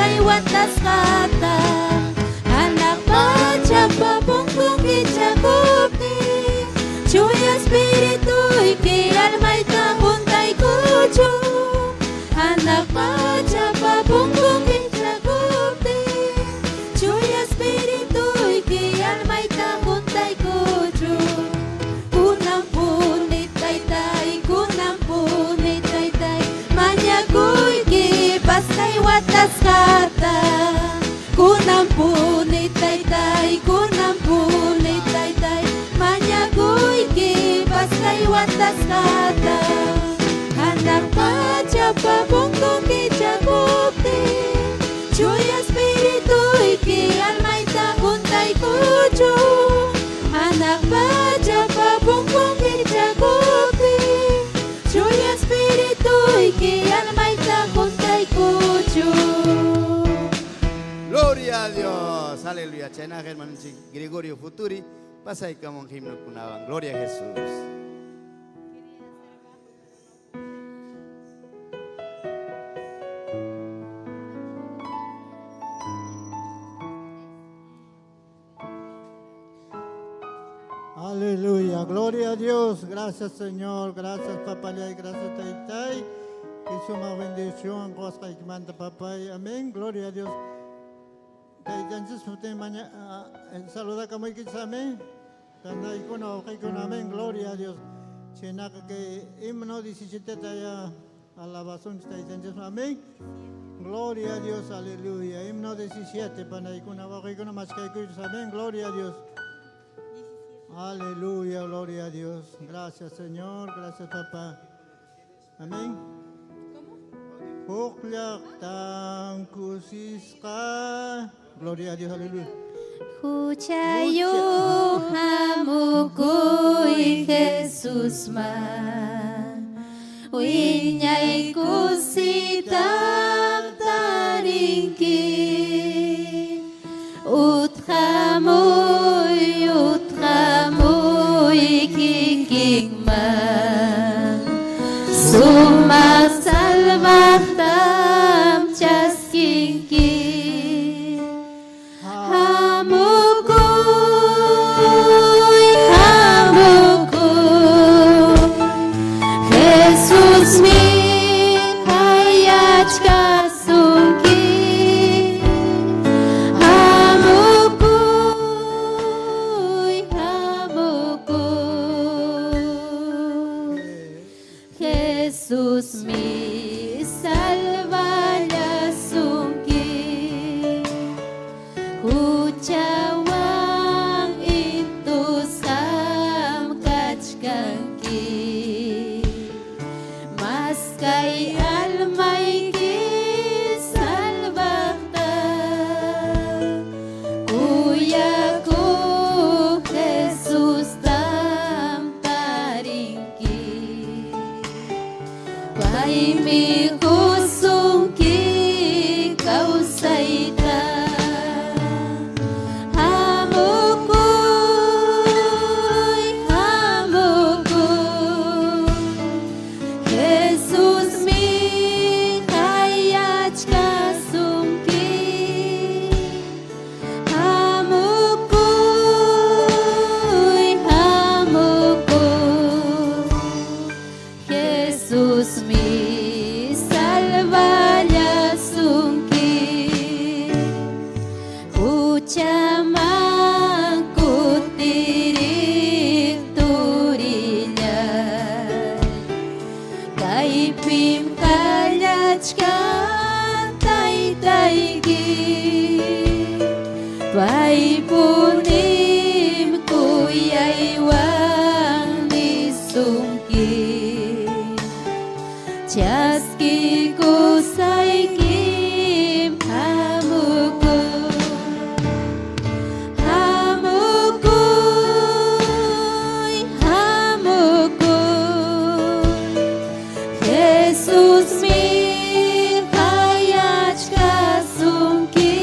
Paskay watasqata. Hanaq pachapa punkun kichakuptin, Chuya Espirituyki almayta huntaykuchun. Hanaq pachapa punkun kichakuptin, Chuya Espirituyki almayta huntaykuchun. Kunanpuni Taytay, kunanpuni Taytay, mañakuyki paskay watasqata. Kunanpuni Taytay, kunanpuni Taytay, mañakuyki paskay watasqata. Hanaq pachapa punkun kichakuptin, Chuya Espirituyki almayta huntaykuchun. Hanaq pachapa punkun kichakuptin, Chuya Espirituyki almayta huntaykuchun. Gloria a Dios. Aleluya. Chaynaqa hermanonchik Gregorio Futuri pasaykamun himnokunawan. Gloria a Jesús. Aleluya, gloria a Dios, gracias Señor, gracias Papallay, gracias Taytay, y suma bendición, manda papay, amén, gloria a Dios. Taytanchis mañana saluda como amén. Tanaykuna, amén, gloria a Dios. Chaynaqa que himno 17 ya alabasunchik Taytanchis, amén. Gloria a Dios, aleluya. Himno 17, panaykuna, wawqiykuna, maskaykuychis, amén, gloria a Dios. Aleluya, gloria a Dios. Gracias, Señor. Gracias, papá. Amén. Huk llaqtan kusisqa. Gloria a Dios, aleluya. Huchayuq hamukuy Jesusman, wiñay kusitam tarinki. Utqamuy, utqamuy kikinman, sumaq salvaqtam chaskinki. Hamukuy, hamukuy, Jesusmi qayachkasunki. Hamukuy, hamukuy, Jesusmi salvallasunki. Huchawan intusqam kachkanki. Maskay almayki salvaqta. Kuyakuq Jesustam tarinki. Paymi qusunki kawsayta. Hamukuy, hamukuy, Jesusmi qayachkasunki. Hamukuy, hamukuy, Jesusmi salvallasunki. Huchaman kutiriq turillay, kaypim kallachkan Taytayki. Paypunim kuyaywan nisunki. Chaskikusaykim, hamukuy. Hamukuy, hamukuy, Jesusmi qayachkasunki.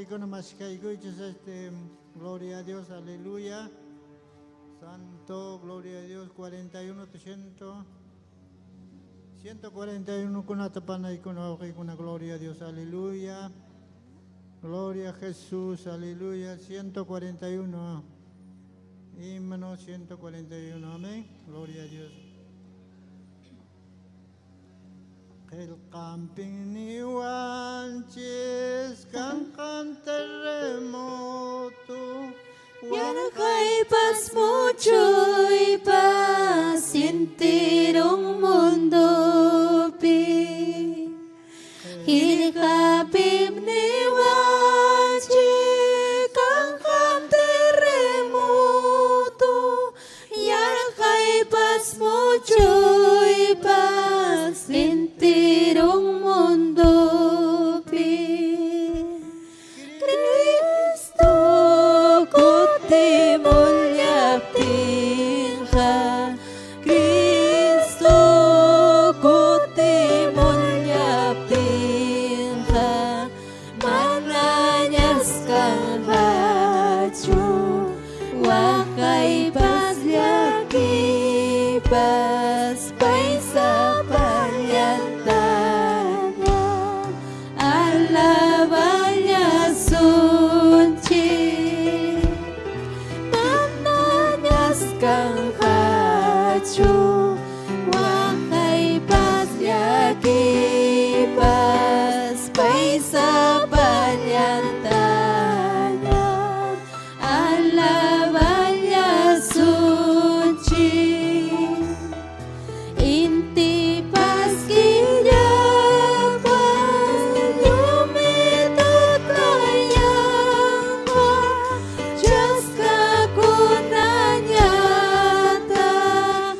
wawqiykuna maskaykuychis este gloria a Dios, aleluya. Santo, gloria a Dios, 41 100 141 kunata panaykuna wawqiykuna, gloria a Dios, aleluya. Gloria a Jesús, aleluya. 141. Himno 141, amén. Gloria a Dios. Qillqanpin niwanchis kanqan terremoto. Yarqaypas muchuypas enteron mundopi. Qillqapim niwanchik kanqam terremoto. Yarqaypas muchuypas enteron mundopi. Cristo kutimullaptinqa, Cristo kutimullaptinqa, manañas kanqachu waqaypas llakipas pay sapallantaña alaballasunchik. Manañas kanqachu waqaypas llakipas pay sapallantaña alaballasunchik. Intipas killapas llumi tutayanqa chaskakunañataq.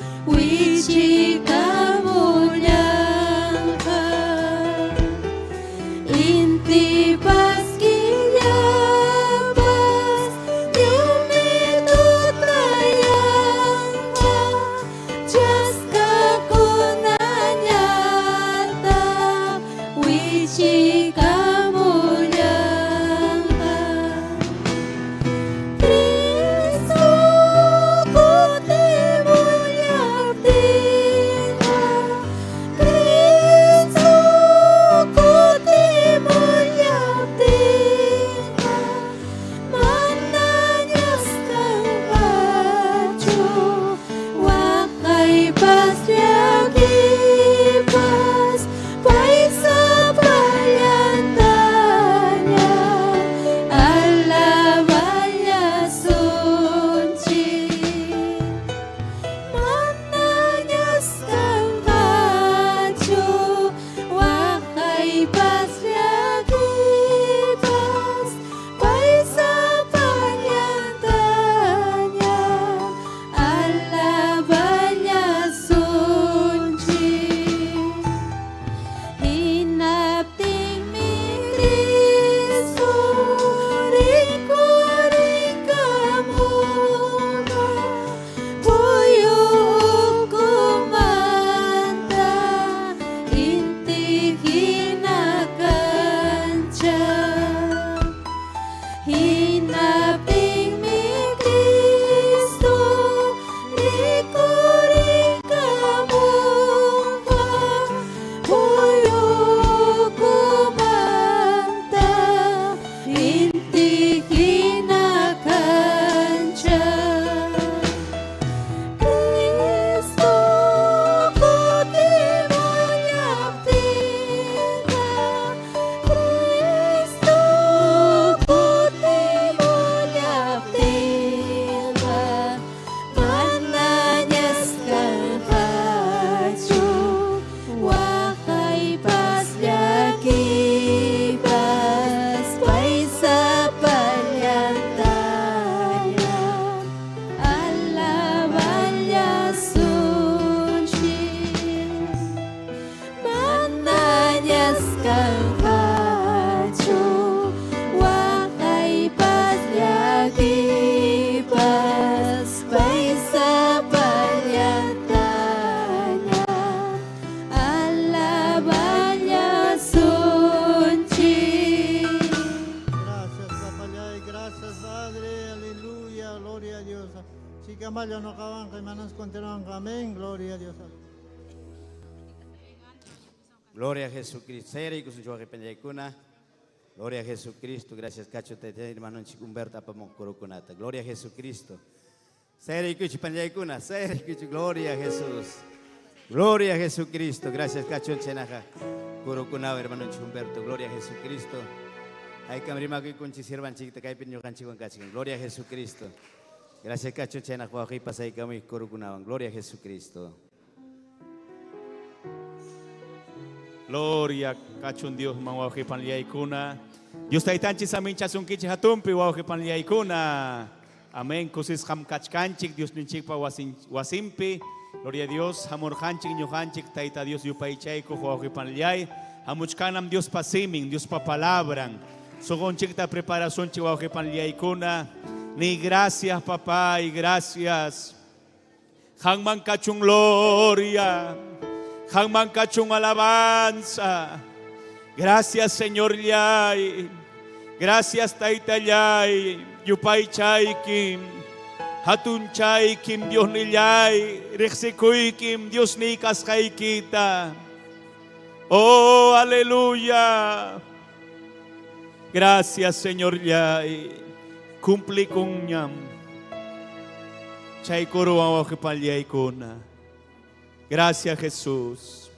Chaykamalla ñuqawanqa imanas continuanqa. Amén. Gloria a Dios. Gloria a Jesucristo. Gloria a Jesucristo. Gracias, Cacho, hermano Humberto apamuq. Gloria a Jesucristo. Gloria a Jesús. Gloria a Jesucristo. Gracias, Cacho Chenaja. Kurukunawa, hermano Humberto. Gloria a Jesucristo. Hay kamrimakuy sirvanchikta kaypi ñuqanchikwan kachkan. Gloria a Jesucristo. Gracias, Cacho Chenaja. Wawqipas haykamuy kurukunawan. Gloria a Jesucristo. Gloria kachun Dios man wawqipanllaykuna. Dios taytanchik saminchasunkichik hatunpi wawqipanllaykuna. Amén. Kusisqam kachkanchik Dios ninchikpa wasin wasimpi. Gloria a Dios. Hamurqanchik ñuqanchik Tayta Dios yupaychaykuq wawqipanllay. Hamuchkanam Dios pa simin, Dios pa palabran. Sunqunchikta preparasunchik wawqipanllaykuna. Ni gracias papá y gracias. Qamman kachun gloria. Qamman kachun alabanza. Gracias Señorllay. Gracias Taytallay. Yupaychaykim. Hatunchaykim Dios nillay. Riqsikuykim Dios ni kasqaykita. Oh, aleluya. Gracias Señorllay. Cumplikunñam. Chay kuruwan wawqipallaykuna. Gracias Jesús.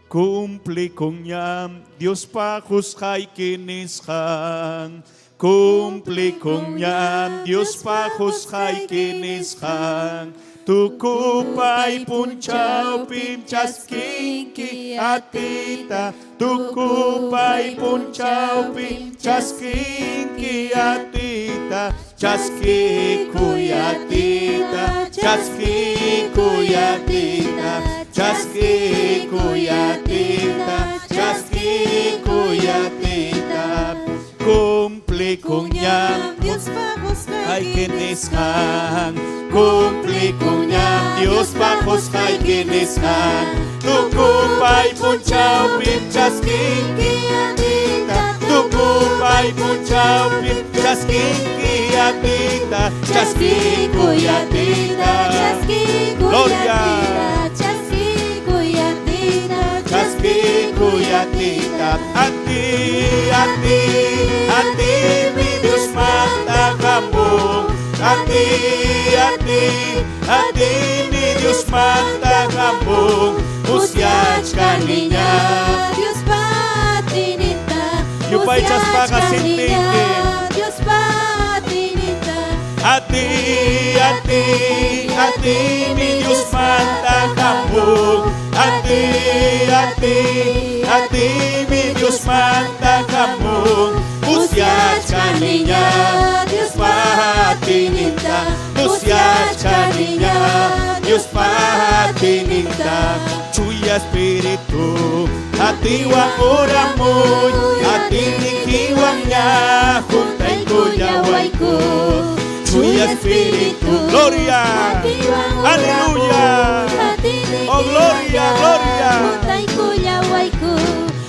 Cumplikunñam Diospa qusqayki nisqan. Cumplikunñam Diospa qusqayki nisqan. Tukupay punchawpim chaskinki atiyta. Tukupay punchawpim chaskinki atiyta. Chaskikuy atiyta, chaskikuy atiyta, chaskikuy atiyta, chaskikuy atiyta. Cumplikunñam Diospa nisqan, cumplikunñam Diospa qusqayki nisqan. Tukupay punchawpim chaskinki atiyta, tukupay punchawpim chaskinki atiyta, chaskikuy atiyta, Gloria. Chaskikuy atiyta, a ti, a ti, a ti, mi Dios manda hamun. A ti, a ti, a ti, mi Dios manda hamun. Musyachkaniña. Diospa atiyninta, Yupaychaspaqa sintinki. Diospa atiyninta, A ti, a ti, a ti, mi Dios manda hamun. A ti, a ti, a ti, mi Dios manda hamun. Musyachkaniña, Diospa atiyninta, musyachkaniña, Diospa atiyninta. Chuya Espíritu, atiywan uramuy, atiynikiwanña, huntaykullawayku. Chuya Espíritu, gloria, aleluya, oh gloria, gloria.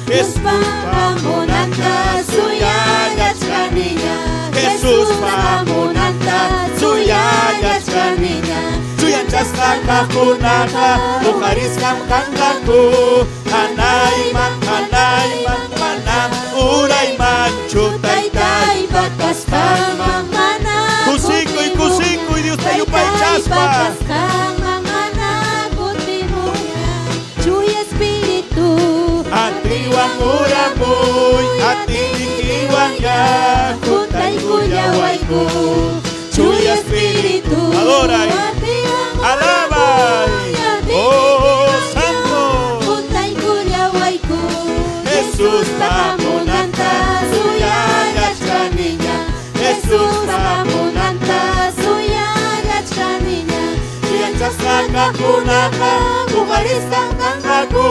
Diospa hamunanta suyallachkaniña, Jesuspa hamunanta suyallachkaniña. Chuyanchasqa kaqkunaqa huqarisqam kanqaku. Hanayman, hanayman, manam uraymanchu Taytaypa kasqanman mana Kusikuy, kusikuy, Diosta yupaychaspa. kasqanman mana kutimuña. Chuya Espíritu, Atiywan uramuy, atiynikiwanña huntaykullawayku. Chuya Espíritu, adora y alaba. Oh, Santo. Huntaykullawayku. Jesuspa hamunanta suyallachkaniña, Jesuspa hamunanta suyallachkaniña. Chuyanchasqa kaqkunaqa huqarisqam kanqaku.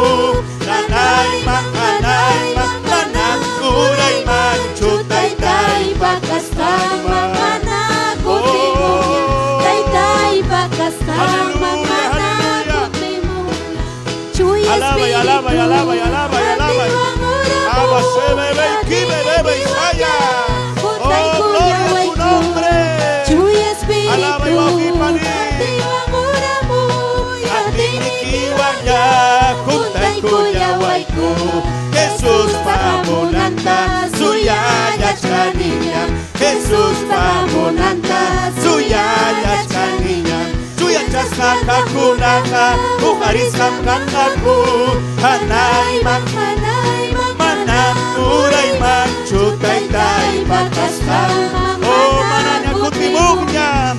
Hanayman, hanayman, manam uraymanchu Taytaypa kasqanman mana kutimuña. Taytaypa kasqanman mana kutimuña. Chuya Alaba y alaba y alaba y alaba y alaba. Alaba, se bebe y kibe, bebe y saya. Oh, gloria a tu nombre. Chuya Espíritu, Alaba y Hamurqaniñam Jesuspa hamunanta suyallachkaniñam Chuyanchasqa kaqkunaqa huqarisqam kanqaku Hanayman manam uraymanchu Taytaypa kasqanman Oh manaña kutimuqñam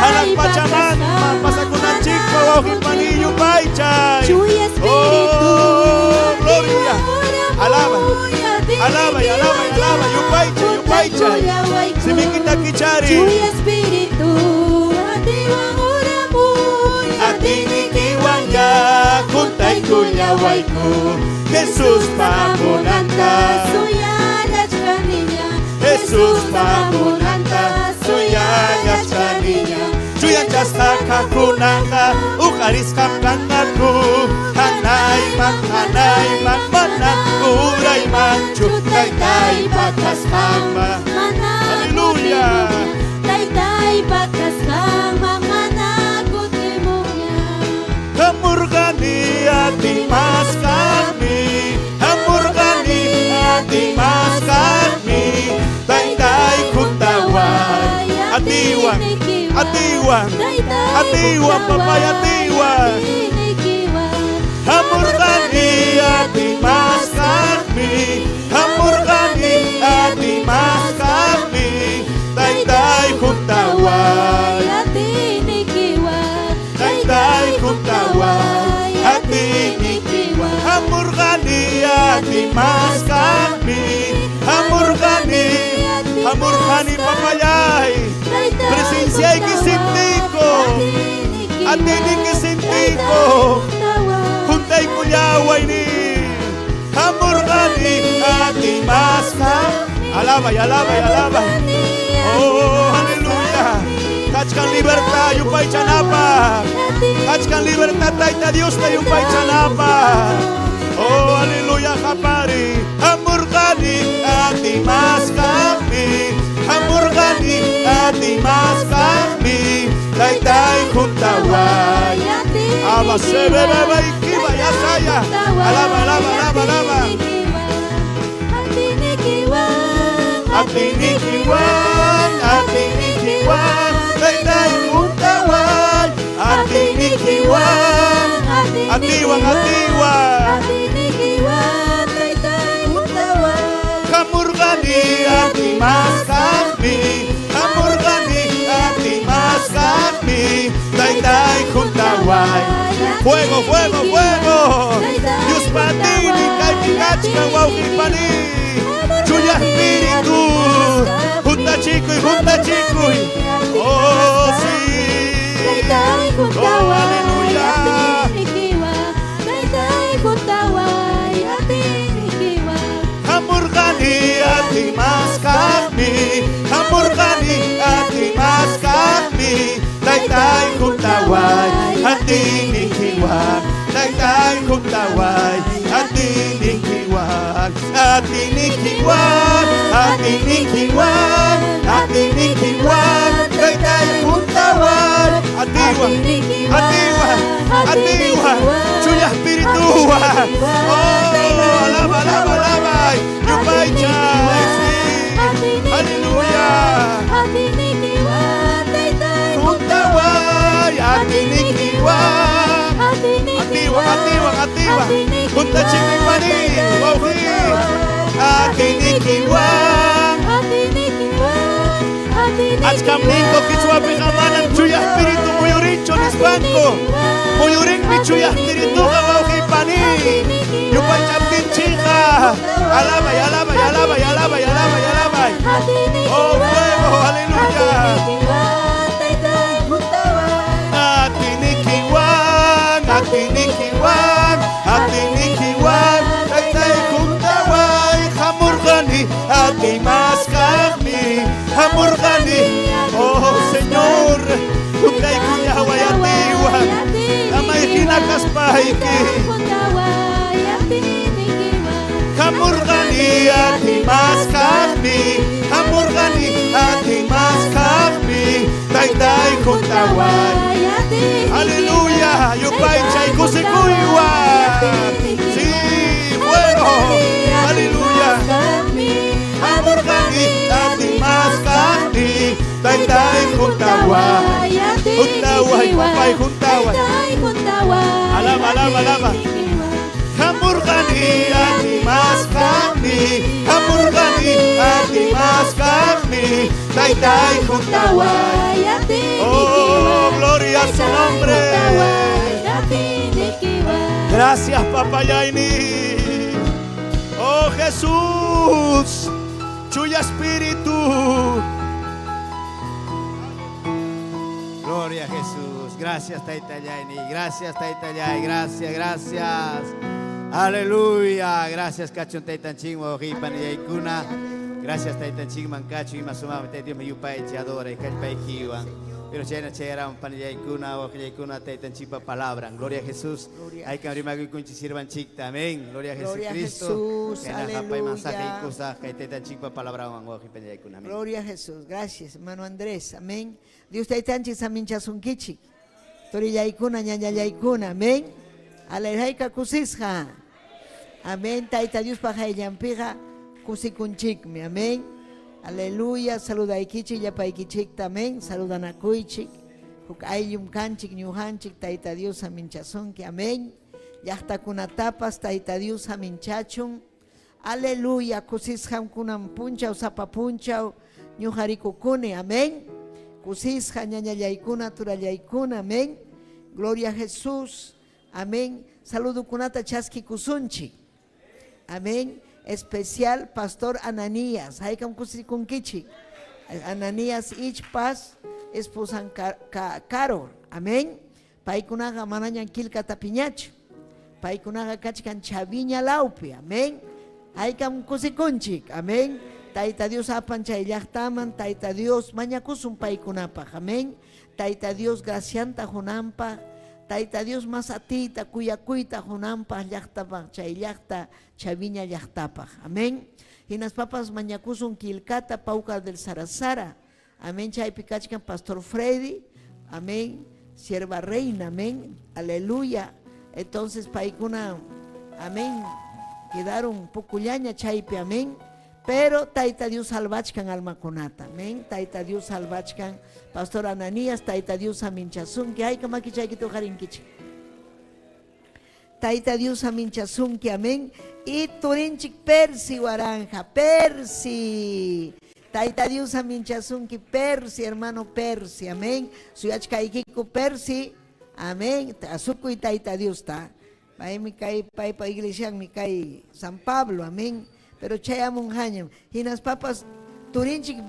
Hanaq pachamanman pasakunanchikpa wawqi pani yupaychay Oh gloria Alaba Alaba alaba alaba yupaychay yupaychay Simikita kichari Chuya Espíritu atiwan uramuy Atiynikiwan ya juntaykullawayku Jesuspa hamunanta suyallachkaniña Jesuspa hamunanta suyallachkaniña Chuyanchasqa kaqkunaqa huqarisqam kanqaku Hanayman hanayman mana uraymanchu Taytaypa kasqanman Mana Aleluya. kutimuqña Taytaypa kasqanman mana kutimuqña Hamurqani atimasqanmi Hamurqani atimasqanmi Taytay juntaway Atiwan Atiwan Atiwan papay atiwan Hamurqani atimasqanmi Hamurqani atimasqanmi Taytay juntaway Taytay juntaway Atinikiwan Hamurqani atimasqanmi Hamurqani Hamurqani papayay Presenciayki sintiyku Atiniki sintiyku Juntaykullawayni Hamurqani atimasqan Alabay, alabay, alabay Oh, aleluya Kachkan libertad yupaychanapaq Kachkan libertad Tayta Diosta yupaychanapaq Oh, aleluya, qapari Hamurqani atimasqanmi Hamurqani atimasqanmi Taytay juntaway Aba se bebe ikiba yasaya Alaba, alaba, alaba, alaba Atinikiwan, atinikiwan Taytay juntaway Atinikiwan Atiwan, atiwan Hamurqani atimasqanmi Hamurqani atimasqanmi Taytay juntaway Fuego, fuego, fuego Diospa atiynin kaypi kachkan wawqi pani Chuya Espíritu Juntachikuy, juntachikuy Oh, sí Oh, aleluya Hamurqani atimasqanmi Hamurqani atimasqanmi Taytay juntaway Atinikiwan Taytay juntaway Atinikiwan Atinikiwan Atinikiwan Atinikiwan Taytay juntaway Atiwan Atiwan Atiwan Chuya Espirituwan Oh, alaba, alaba, alaba Yupaychay, sí. Aleluya. Juntaway, atinikiwan. Atiwan, atiwan, atiwan. Juntachikuy pani, wawqi. Atinikiwan. Achkam ninku qichwapiqa manam Chuya Espíritu muyurinchu nispanku. Muyurinmi Chuya Espirituqa wawqi pani. Yupaychaptinchikqa. Alabay, alabay, alabay, alabay, alabay, alabay. Oh, fuego, aleluya. Atinikiwan, atinikiwan, atinikiwan, taytay juntaway, hamurqani, atimasqanmi, hamurqani, oh Señor, juntaykullaway atiwan, amay hina kaspayki, hamurqani, atimasqanmi, hamurqani, atimasqanmi, taytay juntaway. Aleluya, yupaychay kusikuywan. Sí, fuego. Aleluya. Hamurqani ati Taytay huntaway. Huntaway, papay, huntaway. Alaba, alaba, alaba. Hamurqani atimasqaqmi, hamurqani atimasqaqmi, taytay huntaway. Oh, gloria a su nombre. Gracias, papayaini. Oh, Jesús. Chuya Espíritu. Gloria a Jesús. Gracias, Taytayayni. Gracias, Taytayay. Gracias, gracias. Aleluya. Gracias, kachun Taytanchikman, wawqiypanillaykuna. Gracias, Taytanchikman, kachun ima sumaqmi Tayta Diosman yupaychi, adoray, kallpaykiwan. Pero chayna chayaramun panillaykuna, wawqillaykuna, Taytanchikpa palabran. Gloria a Jesús. Haykam rimakuykunchik sirvanchikta. Amén. Gloria a Gloria a Jesucristo. Jesús, Chaynaqa payman aleluya. saqiykusaq kay Taytanchikpa palabranwan wawqipanillaykuna. Amén. Gloria a Jesús. Gracias, hermano Andrés. Amén. Dios taytanchik saminchasunkichik. Turillaykuna, ñañallaykuna. Amén. Alerjayka kusisqa. Amén. Tayta Diospa qayllanpiqa kusikunchikmi. Amén. Aleluya. Saludaykichik, llapaykichikta. Amén. Saludanakuychik. Huk ayllum kanchik, ñuqanchik, Tayta Dios saminchasunki. Amén. Llaqtakunatapas Tayta Dios saminchachun. Aleluya. Kusisqam kunan punchaw, sapa punchaw ñuqa rikukuni. Amén. Kusisqa ñañallaykuna, turallaykuna. Amén. Gloria a Jesús. Amén. Saludukunata chaskikusunchik. Amén. Especial Pastor Ananías. Haykam kusikunkichik. Ananías Ichpas, esposan Carol. Amén. Paykunaqa manañan kilkata piñachu. Paykunaqa kachkan Chaviña lawpi. Amén. Haykam kusikunchik. Amén. Tayta Dios apan chay llaqtaman. Tayta Dios mañakusun paykunapaq. Amén. Tayta Dios gracianta hunanpaq. Tayta Dios mas atiyta kuyakuyta hunanpaq llaqtapaq chay llaqta Chaviña llaqtapaq. Amén. Hinaspapas mañakusun kilkata Paucar del Sarasara. Amén. Chaypi kachkan Pastor Freddy. Amén. Sierva Reina. Amén. Aleluya. Entonces paykuna, amén, quedaron pokullaña chaypi, amén. Pero Tayta Dios salvachkan almakunata. Amén. Tayta Dios salvachkan. Pastor Ananías, Tayta Dios saminchasunki. Hayka makichaykita uqarinkichik. Tayta Dios saminchasunki, amén. Y turinchik Percy Waranja, Percy. Tayta Dios saminchasunki, Percy, hermano Percy, amén. Suyachkaykiku Percy, amén. Asukuy Tayta Dios ta. Paymi kay paypa iglesianmi kay San Pablo, amén. Pero chayamunqañam. Hinaspapas turinchik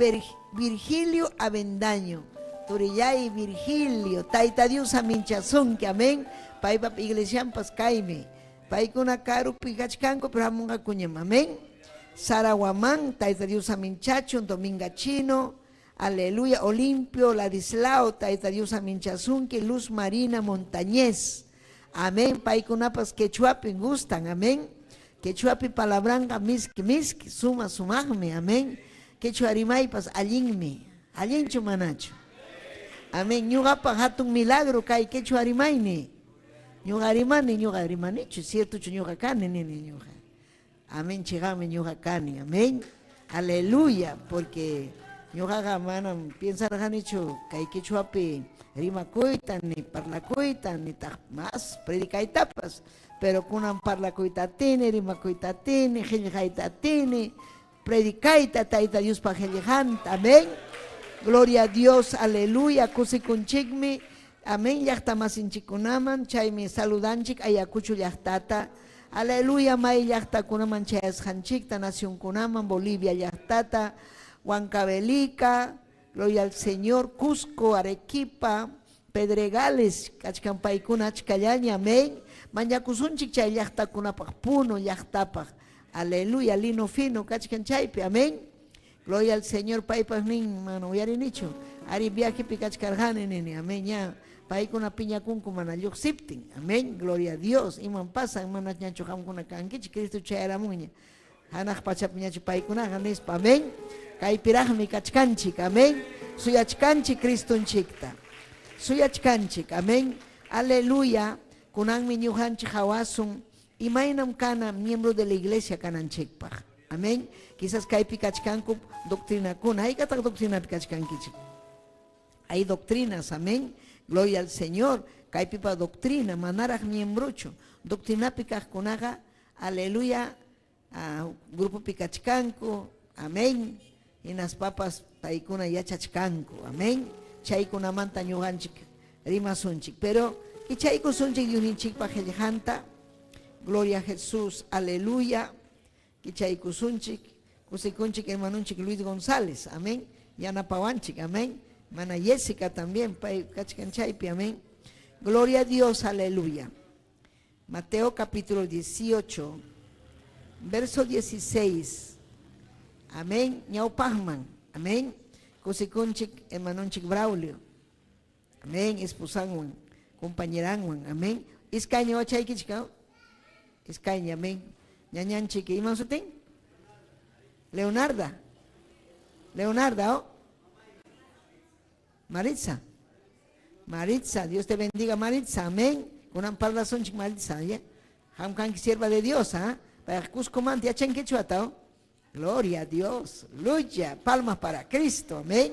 Virgilio Avendaño. Turillay Virgilio, Tayta Dios saminchasunki, amén. Paypa iglesianpas kaymi. Paykuna karupi kachkanku, pero hamunqakuñam, amén. Sara Guamán, Tayta Dios saminchachun, Dominga Chino, aleluya, Olimpio, Ladislao, Tayta Dios saminchasunki, Luz Marina Montañez, amén. Paykunapas quechuapi gustan, amén. Quechuapi palabranqa miski miski, suma sumaqmi, amén. Quechua rimaypas allinmi, allinchu manachu. Amén. Ñuqapaq hatun milagro kay quechua rimayni. Ñuqa rimani, ñuqa rimanichu, ciertochu ñuqa kani nini ñuqa. Amén, chiqami ñuqa kani, amén. Aleluya, porque ñuqaqa manam piensarqanichu kay quechuapi rimakuyta, ni parlakuyta, ni taq más predicaytapas. Pero kunan parlakuyta atini, rimakuyta atini, qillqayta atini, predicayta Tayta Diospa qillqanta, amén. Gloria a Dios, aleluya, kusikunchikmi, amén, llaqta masinchikkunaman, chaymi saludanchik Ayacucho llaqtata, aleluya, may llaqtakunaman chayasqanchikta, nacionkunaman, Bolivia llaqtata, Huancavelica, gloria al Señor, Cusco, Arequipa, Pedregales, kachkan paykuna achkallaña, amén. Mañakusunchik chay llaqtakunapaq, Puno llaqtapaq, aleluya, lino fino, kachkan chaypi, amén. Gloria al Señor, paypaq nin, mana uyarinichu, ari viajepi kachkarqani nini, amén, ña, paykuna piñakunku mana lluqsiptin, amén, gloria a Dios, iman pasan, mana ñachu qamkuna kankichik, Cristo chayaramunña, hanaq pachapi ñachu paykunaqa nispa, amén, kaypiraqmi kachkanchik, amén, suyachkanchik Cristonchikta, suyachkanchik, amén, aleluya, kunanmi ñuqanchik hawasun, imaynam kana miembro de la iglesia kananchikpaq, amén, quizás kaypi kachkanku doctrinakuna, haykataq doctrinapi kachkankichik? Hay doctrinas, amén. Gloria al Señor. Kaypipa doctrina, manaraq miembrochu. Doctrinapi kaqkunaqa, aleluya, grupopi kachkanku, amén. Hinaspapas paykuna yachachkanku, amén. Chaykunamanta ñuqanchik rimasunchik. Pero kichaykusunchik Diosninchikpa qillqanta. Gloria a Jesús, aleluya. Kichaykusunchik, kusikunchik hermanunchik Luis González, amén. Yanapawanchik, amén. Mana Jessica también, pay kachkan chaypi, amén. Gloria a Dios, aleluya. Mateo capítulo 18, verso 16. Amén. Ñawpaqman, amén. Kusikunchik hermanunchik Braulio. Amén. Esposanwan, compañeranwan, amén. Iskayña wachaykichik, iskayña, amén. Ñañanchik, iman sutin? Leonarda. Leonarda, ¿oh? Maritza. Maritza, Dios te bendiga, Maritza, amén. Kunan parlasunchik Maritza, ¿ya? Qam sierva de Dios, ¿ah? Para Cusco manta yachankichu, oh? Gloria a Dios, lucha, palmas para Cristo, amén.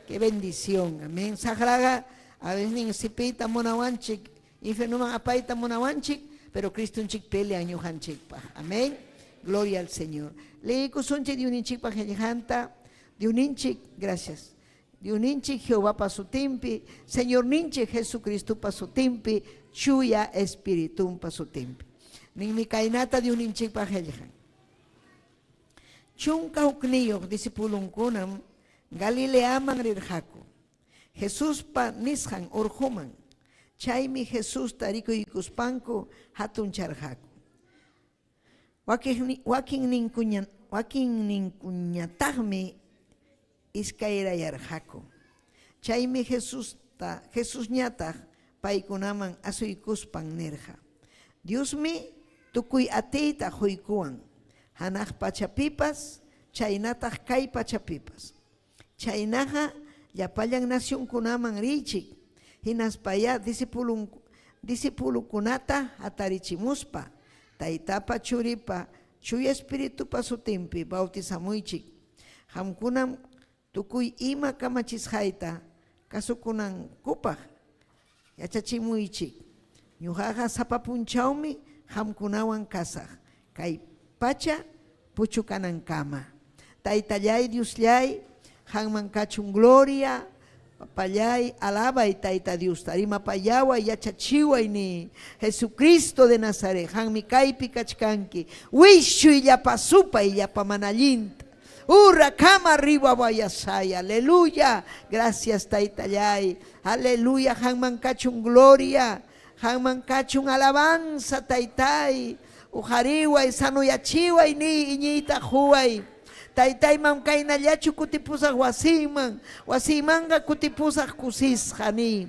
Qué bendición, amén. Saqraqa, a veces sipiyta munawanchik, infiernuman apayta munawanchik, pero Cristonchik pelea ñuqanchikpaq, amén. Gloria al Señor. Leeykusunchik Diosninchikpa qillqanta, Diosninchik, gracias. Diosninchik Jehovapa sutinpi, Señorninchik Jesucristopa sutinpi, Chuya Espiritunpa sutinpi. Ninmi kaynata Diosninchikpa qillqan. 11 discipulunkunam Galileaman rirqaku. Jesuspa nisqan urquman. Chaymi Jesusta rikuykuspanku hatuncharqaku. Wakinninkuñataqmi iskayrayarqaku. Chaymi Jesusta Jesusñataq paykunaman asuykuspan nirqa: Diosmi tukuy atiyta quykuwan hanaq pachapipas chaynataq kay pachapipas. Chaynaqa llapallan nacionkunaman riychik hinaspayá discipulukunata hatarichimuspa Taytapa, Churipa, Chuya Espiritupa sutinpi bautizamuychik. Qamkunam tukuy ima kamachisqayta kasukunankupaq yachachimuychik. Ñuqaqa sapa punchawmi qamkunawan kasaq kay pacha puchukanankama. Taytallay Diosllay, qamman kachun gloria, Papallay, alabay Tayta Diosta, rimapayaway, yachachiway ni Jesucristo de Nazaret, qammi kaypi kachkanki, wischuy llapa supay, llapa mana allinta. Urra kama riwawayasay, aleluya. Gracias Taytallay, aleluya, qamman kachun gloria, qamman kachun alabanza Taytay. Uqariway, sanoyachiway ni iñiyta quway. Taytayman kaynallachu kutipusaq wasiyman, wasiymanqa kutipusaq kusisqa ni.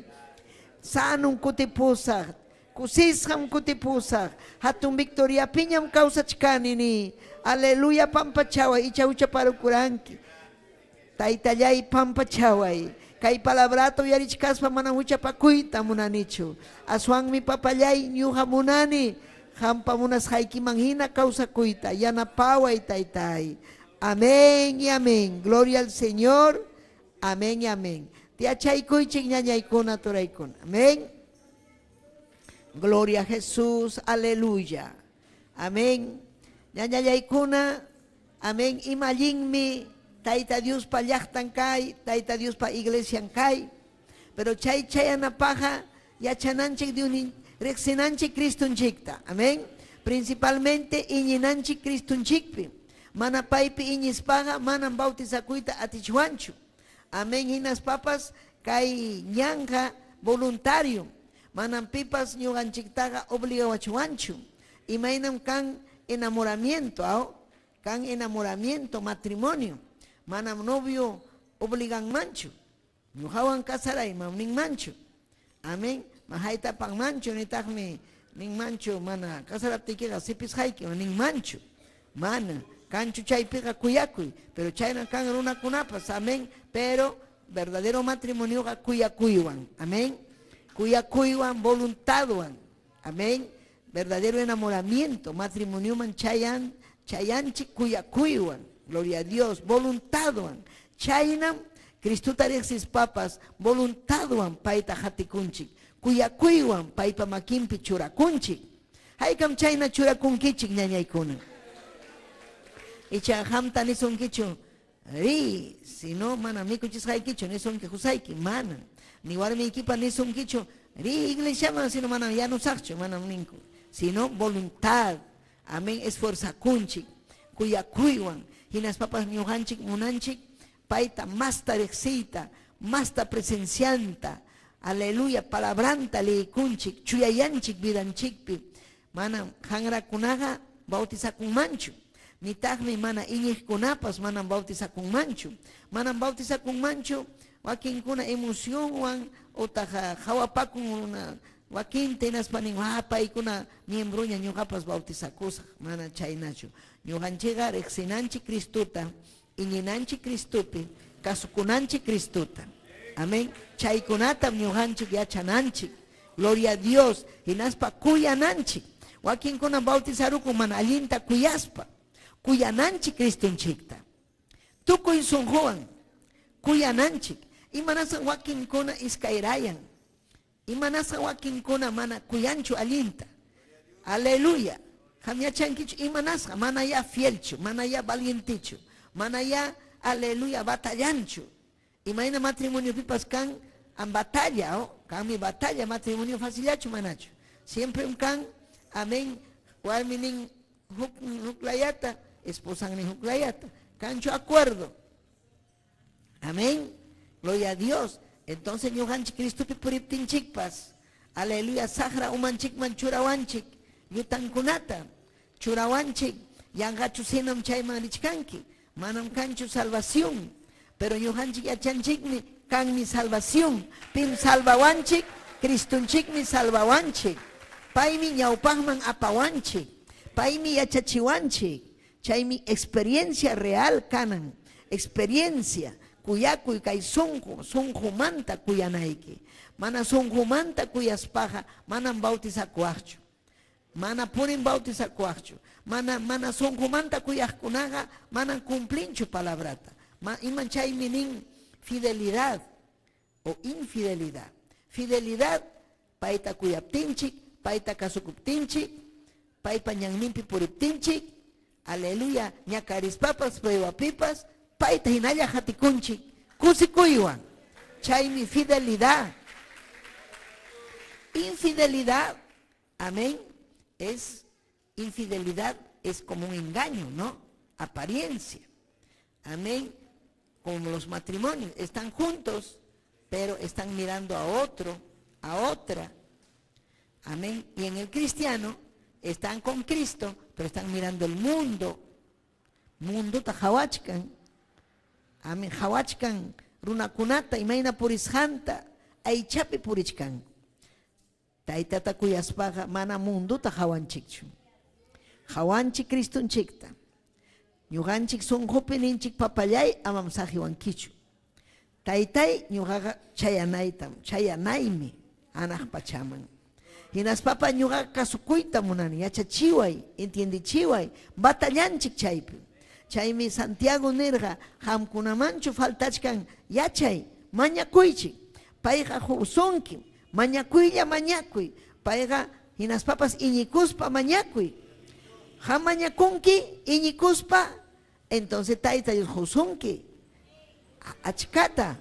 Sanum kutipusaq, kusisqam kutipusaq, hatun victoriapiñam kawsachkani ni. Aleluya pampachaway, icha huchaparukuranki. Taytallay pampachaway. Kay palabrata uyarichkaspa manam huchapakuyta munanichu. Aswanmi papallay ñuqa munani qampa munasqaykiman hina kawsakuyta. Yanapaway taytay. Amén y amén. Gloria al Señor. Amén y amén. Tiyachaykuychik ñañaykuna turaykuna. Amén. Gloria a Jesús. Aleluya. Amén. Ñañallaykuna. Amén. Ima allinmi Tayta Diospa llaqtan kay, Tayta Diospa iglesian kay. Pero chay chayanapaqqa yachananchik Diosnin riqsinanchik Cristonchikta. Amén. Principalmente iñinanchik Cristonchikpi. Mana paypi iñispaqa manam bautizakuyta atichwanchu. Amén. Hinaspapas kay ñanqa voluntario. Manam pipas ñuqanchiktaqa obligawachwanchu. Imaynam kan enamoramiento, aw? Kan enamoramiento, matrimonio. Manam novio obliganmanchu. Ñuqawan casarayman ninmanchu. Amén. Mahaytapanmanchu nitaqmi ninmanchu mana casaraptiykiqa sipisqayki ninmanchu. Mana. Kanchu chaypiqa kuyakuy. Pero chayna kan runakunapas. Amén. Pero verdadero matrimonioqa kuyakuywan. Amén. Kuyakuywan, voluntadwan. Amén. Verdadero enamoramiento. Matrimonioman chayan, chayanchik kuyakuywan. Gloria a Dios. Voluntadwan. Chaynam Cristota riqsispapas voluntadwan payta qatikunchik, kuyakuywan paypa makinpi churakunchik. Haykam chayna churakunkichik ñañaykuna? Icha qamta nisunkichu, Riy, si no manam mikuchisqaykichu nisunki qusayki, manam. Ni warmiykipa nisunkichu, Riy iglesiaman, sino manam yanusaqchu, manam ninku. Sino voluntad, amén, esfuerzakunchik, kuyakuywan, hinaspapas ñuqanchik munanchik payta masta riqsiyta, masta presencianta, aleluya, palabranta liykunchik, chuyayanchik vidanchikpi. Manam qanrakunaqa bautizakunmanchu, nitaqmi mana iñiqkunapas manam bautizakunmanchu. Manam bautizakunmanchu wakinkuna emocionwan utaq qawapakun runa wakinta hinaspa nin, ah, paykuna miembroña ñuqapas bautizakusaq. Mana chaynachu. Ñuqanchikqa riqsinanchik Cristota, iñinanchik Cristopi, kasukunanchik Cristota. Amén. Chaykunatam ñuqanchik yachananchik. Gloria a Dios. Hinaspa kuyananchik. Wakinkunam bautizarukun mana allinta kuyaspa. Kuyananchik Cristonchikta. Tukuy sunquwan kuyananchik. Imanasqam wakinkuna iskayrayan? Imanasqam wakinkuna mana kuyanchu allinta? Aleluya. Qam yachankichu imanasqa manayá fielchu, manayá valientechu, manayá aleluya batallanchu. Imayna matrimoniopipas kan an batalla, oh, kanmi batalla, matrimonio facillachu manachu. Siemprem kan, amén, warmi nin huk huklayata, esposan nin huklayata. Kanchu acuerdo. Amén. Gloria a Dios. Entonces ñuqanchik Cristopi puriptinchikpas, aleluya, saqra umanchikman churawanchik llutankunata, churawanchik, yanqachu sinam chayman richkanki, manam kanchu salvación. Pero ñuqanchik yachanchikmi kanmi salvación. Pim salvawanchik? Cristonchikmi salvawanchik. Paymi ñawpaqman apawanchik. Paymi yachachiwanchik. Chaymi experiencia real kanan, experiencia, kuyakuy kay sunqu, sunqumanta kuyanayki. Mana sunqumanta kuyaspaqa manam bautizakuwaqchu. Mana punim bautizakuwaqchu. Mana, mana sunqumanta kuyaqkunaqa manam cumplinchu palabrata. Ma, iman chaymi nin fidelidad o infidelidad. Fidelidad payta kuyaptinchik, payta kasukuptinchik, paypa ñanninpi puriptinchik, aleluya, ñakarispapas, pruebapipas, payta hinalla qatikunchik, kusikuywan. Chaymi fidelidad. Infidelidad, amén, es infidelidad es como un engaño, ¿no? Apariencia. Amén. Como los matrimonios, están juntos, pero están mirando a otro, a otra. Amén. Y en el cristiano están con Cristo, pero están mirando el mundo. Mundota qawachkan. Amén. Qawachkan runakunata imayna purisqanta aychapi purichkanku. Taytata kuyaspaqa mana mundota qawanchikchu. Qawanchik Cristonchikta. Ñuqanchik sunqupi ninchik papallay amam saqiwankichu. Taytay ñuqaqa chayanaytam, chayanaymi hanaq pachaman. Hinaspapa ñuqaqa kasukuyta munani, yachachiway, entiendechiway, batallanchik chaypi. Chaymi Santiago nirqa, qamkunamanchu faltachkan yachay, mañakuychik. Payqa qusunkim. Mañakuylla mañakuy. Payqa hinaspapas iñikuspa mañakuy. Qam mañakunki iñikuspa, entonces Tayta Dios qusunki achkata,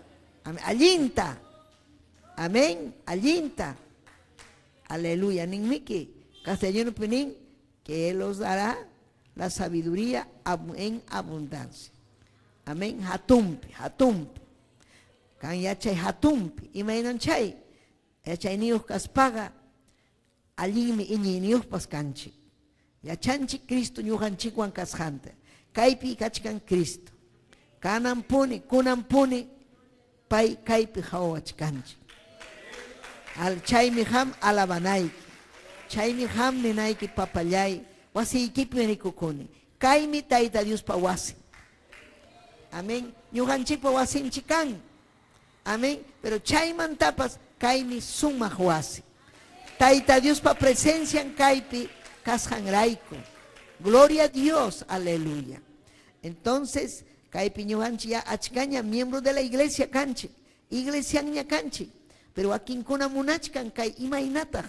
allinta. Amén, allinta. Aleluya, ninmiki. Castellanopi nin que Él os dará la sabiduría en abundancia. Amén, hatunpi, hatunpi. Kan yachay hatunpi, imaynan chay? Yachayniyuq kaspaqa allinmi iñiyniyuqpas kanchik. Yachanchik Cristo ñuqanchikwan kasqanta. Kaypi kachkan Cristo. Kananpuni, kunanpuni pay kaypi qawawachkanchik. Al chaymi qam alabanayki. Chaymi qam ninayki, papallay, wasiykipim rikukuni. Kaymi Tayta Diospa wasin. Amén. Ñuqanchikpa wasinchik kan. Amén. Pero chaymantapas kaymi sumaq wasi. Tayta Diospa presencian kaypi kasqanrayku. Gloria a Dios. Aleluya. Entonces, Kaypi ñuqanchik ya achkaña miembro de la iglesia kanchik, iglesianña kanchik. Pero wakinkuna munachkan kay imaynataq.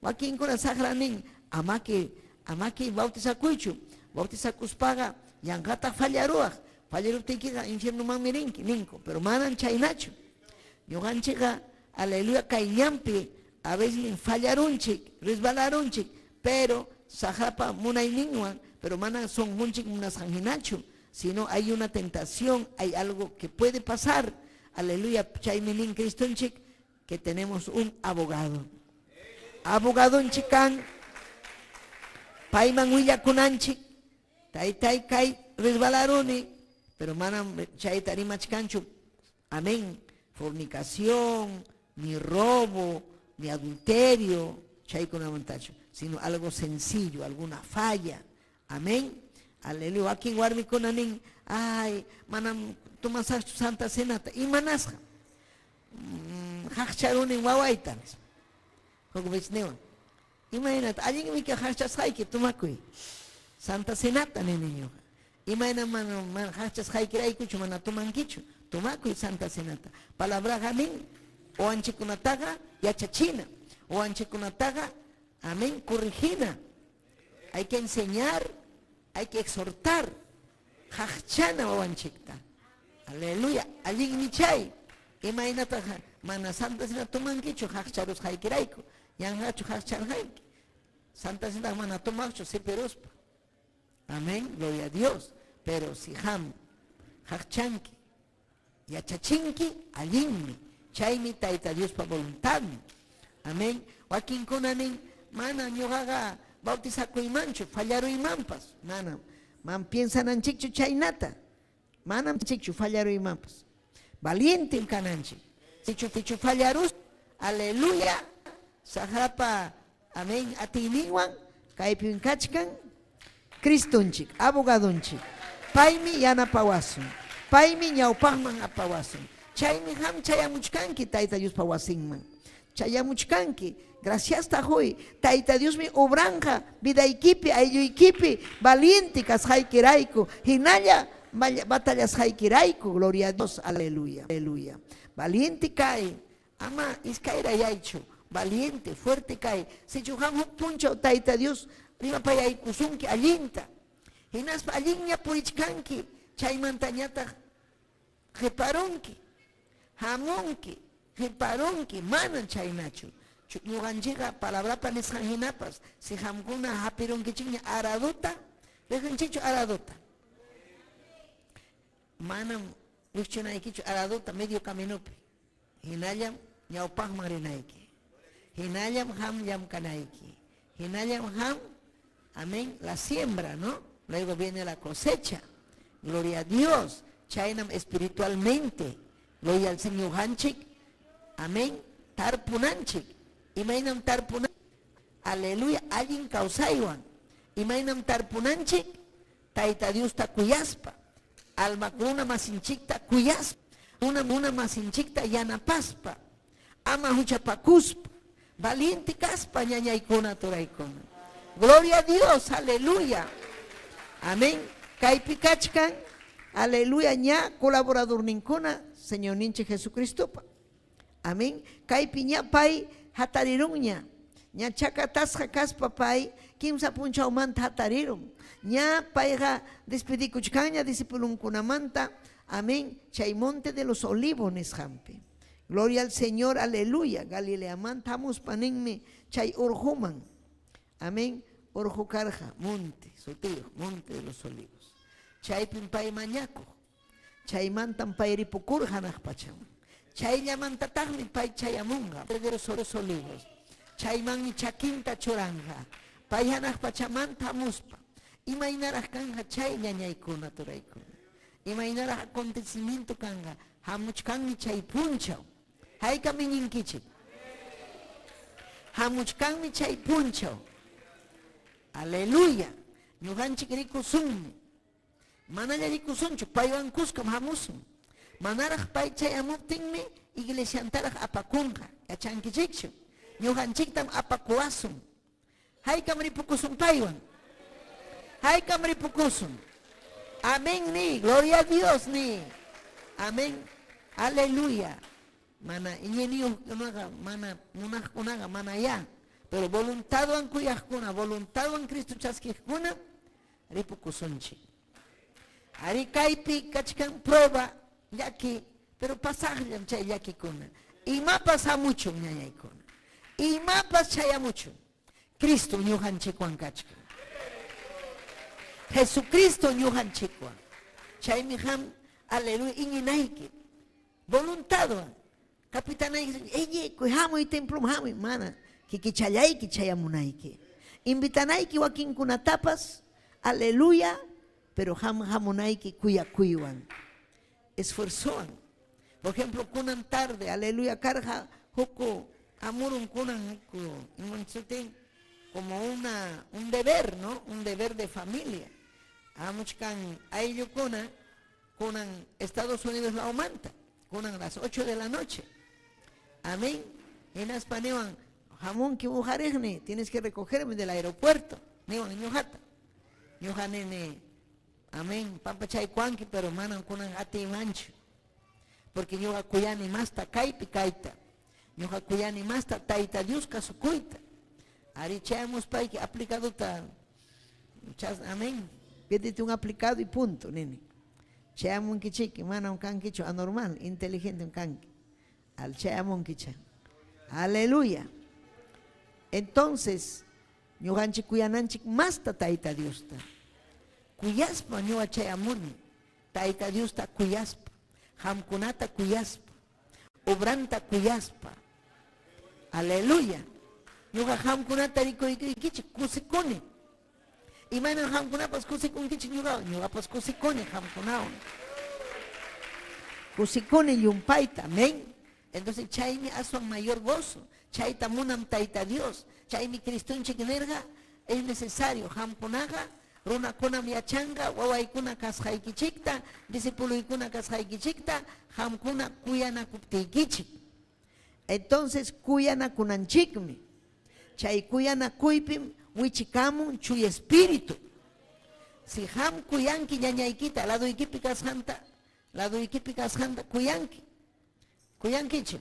Wakinkuna saqra nin, amaki, amaki bautizakuychu. Bautizakuspaqa yanqataq fallaruwaq. Fallaruptiykiqa infiernomanmi rinki, ninku. Pero manan chaynachu. Ñuqanchikqa, aleluya, kay ñanpi a veces fallarunchik, resbalarunchik, pero saqrapa munayninwan, pero mana sunqunchik munasqan hinachu, sino hay una tentación, hay algo que puede pasar. Aleluya, chaymi nin Cristonchik que tenemos un abogado. Abogadonchik kan, payman willakunanchik, taytay kay resbalaruni, pero manam chayta rimachkanchu. Amén. Fornicación, ni robo, ni adulterio, chaykunamantachu, sino algo sencillo, alguna falla. Amén. Aleluya. Wakin warmikuna nin, ay, manam tomasaqchu Santa Cenata. Imanasqa? Qaqcharunin wawayta, nispa. Huk vez niwan. Imaynata? Allinmi kay qaqchasqayki, tomakuy. Santa Cenata nini ñuqa. Imayna mana mana qaqchasqaykiraykuchu mana tomankichu. Tomakuy Santa Cenata. Palabraqa nin, wawanchikkunataqa yachachina. Wawanchikkunataqa, amén, corregina. Hay que enseñar, hay que exhortar. Qaqchana wawanchikta. Aleluya. Allinmi chay. Imaynataq mana Santa Cena tomankichu qaqcharusqaykirayku. Yanqachu qaqcharqanki. Santa Cena mana tomaqchu sipiruspa. Amén. Gloria a Dios. Pero si qam qaqchanki, yachachinki, allinmi. Chaymi Tayta Diospa voluntadmi. Amén. Wakinkuna nin, mana ñuqaqa bautizakuymanchu, fallaruymanpas. Manam. Man piensananchikchu chaynata. Manam chikchu fallaruymanpas. Valientem kananchik. Sichu sichu fallarus, aleluya, saqrapa, amén, atiyninwan kaypim kachkan Cristonchik, abogadonchik. Paymi yanapawasun. Paymi ñawpaqman apawasun. Chaymi qam chayamuchkanki Tayta Diospa wasinman. Chayamuchkanki. Graciasta huy. Tayta Diosmi obranqa vidaykipi, aylluykipi, valiente kasqaykirayku, hinalla batallasqaykirayku. Gloria a Dios. Aleluya. Aleluya. Valiente kay. Ama iskayrayaychu. Valiente, fuerte kay. Sichu qam huk punchaw Tayta Dios rimapayaykusunki allinta. Hinaspa allinña purichkanki. Chaymantañataq qiparunki, hamunki, qiparunki, manan chaynachu. Ñuqanchikqa palabrapa nisqan hinapas, si qamkuna hapirunkichikña aradota, riqinchikchu aradota? Manam wischunaykichu aradota medio caminopi. Hinallam ñawpaqman rinayki. Hinallam qam llamkanayki. Hinallam qam, amén, la siembra, ¿no? Luego viene la cosecha. Gloria a Dios. Chaynam espiritualmente. Gloria al Señor. Ñuqanchik, amén, tarpunanchik. Imaynam tarpuna? Aleluya, allin kawsaywan. Imaynam tarpunanchik? Tayta Diosta kuyaspa, almakuna masinchikta kuyaspa, una una masinchikta yanapaspa, ama huchapakuspa, valiente kaspa ñañaykuna turaykuna. Gloria a Dios, aleluya. Amén. Kaypi kachkan, aleluya, ña colaboradorninkuna, Señorninchik Jesucristopa. Amén. Kaypi ña pay hatarirunña. Ña chakatasqa kaspa pay kimsa punchawmanta hatarirun. Ña payqa despedikuchkanña discipulonkunamanta. Amén. Chay monte de los olivos nisqanpi. Gloria al Señor, aleluya. Galileamanta hamuspa ninmi chay urquman. Amén. Urqu karqa, monte, sutiyuq, monte de los olivos. Chaypim pay mañakuq. Chaymantam pay ripukurqa hanaq pachaman. Chayllamantataqmi pay chayamunqa de los olivos. Chaymanmi chakinta churanqa. Pay hanaq pachamanta hamuspa. Imaynaraq kanqa chay ñañaykuna, turaykuna. Imaynaraq acontecimiento kanqa. Hamuchkanmi chay punchaw. Haykam iñinkichik? Hamuchkanmi chay punchaw. Aleluya. Ñuqanchik rikusunmi. Manalla rikusunchu, paywan kuskam hamusun. Manaraq pay chayamuptinmi iglesiantaraq apakunqa. Yachankichikchu? Ñuqanchiktam apakuwasun. Haykam ripukusun paywan? Haykam ripukusun? Amén ni, gloria a Dios ni. Amén. Aleluya. Mana iñiniyuqkunaqa, mana munaqkunaqa, mana ya. Pero voluntadwan kuyaqkuna, voluntadwan Cristo chaskiqkuna, ripukusunchik. Ari kaypi kachkan prueba, llaki, pero pasaqllam chay llakikuna. Imapas hamuchun, ñañaykuna. Imapas chayamuchun. Cristo ñuqanchikwan kachkan. Jesucristo ñuqanchikwan. Chaymi qam, aleluya, iñinayki. Voluntadwan. Capitanayki, iñikuy, hamuy temploman, hamuy. Mana, kikichallayki chayamunayki. Invitanayki wakinkunatapas, aleluya, pero qam hamunayki kuyakuywan, esfuerzowan. Por ejemplo, kunan tarde, aleluya, karqa huku hamurun kunan huku imansutin como una un deber, ¿no? Un deber de familia. Hamuchkan ayllukuna kunan Estados Unidos lawmanta, kunan las 8 de la noche. Amén. Hinaspa niwan hamunki uqariqni, tienes que recogerme del aeropuerto. Niwan ñuqata. Ñuqa nini, amén, pampachaykuwanki, pero manam kunan atiymanchu. Porque ñuqa kuyani masta kaypi kayta. Ñuqa kuyani masta Tayta Dios kasukuyta. Ari chayamuspayki aplicadota chas, amén. Pídete un aplicado y punto, nini. Chayamunkichiki, manam kankichu anormal, inteligente kanki. Al chayamunkicha. Aleluya. Entonces, ñuqanchik kuyananchik masta Tayta Diosta. Kuyaspa ñuqa chayamuni. Tayta Diosta kuyaspa, qamkunata kuyaspa, obranta kuyaspa. Aleluya. Ñuqa qamkunata rikuykichik kusikuni. Imaynam qamkunapas kusikunkichik ñuqawan, ñuqapas kusikuni qamkunawan. Kusikuni llumpayta, amén. Entonces chaymi aswan mayor gozo, chayta munam Tayta Dios. Chaymi Cristonchik nirqa, es necesario qamkunaqa runakunam yachanqa wawaykuna kasqaykichikta, discipuloykuna kasqaykichikta, qamkuna kuyanakuptiykichik. Entonces kuyanakunanchikmi. Chay kuyanakuypim wichikamun Chuya Espíritu. Si qam kuyanki ñañaykita, ladoykipi kasqanta, ladoykipi kasqanta kuyanki. Kuyankichu?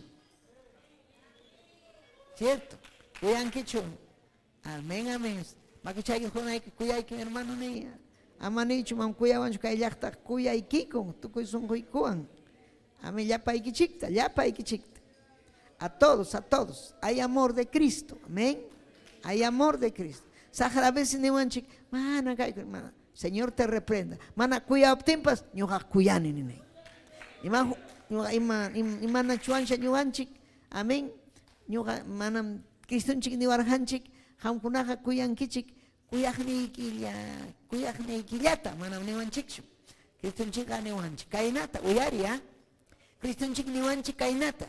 Cierto? Kuyankichu? Amén, amén. Makichayki junayki kuyayki hermano ni. Ama nichu mam kuyawanchu kay llaqta kuyaykikun tukuy sunquykuwan. Amén, llapaykichikta, llapaykichikta. A todos, a todos. Hay amor de Cristo. Amén. Hay amor de Cristo. Saqra a veces niwanchik, mana kayku, mana. Señor te reprenda. Mana kuyaptinpas ñuqa kuyani nini. Ima ñuqa ima imana chuansha ñuqanchik. Amén. Ñuqa manam Cristonchik niwarqanchik, qamkunaqa kuyankichik kuyaqniykilla, kuyaqniykillata manam niwanchikchu. Cristonchikqa niwanchik kaynata, uyari, ¿ah? Cristonchik niwanchik kaynata.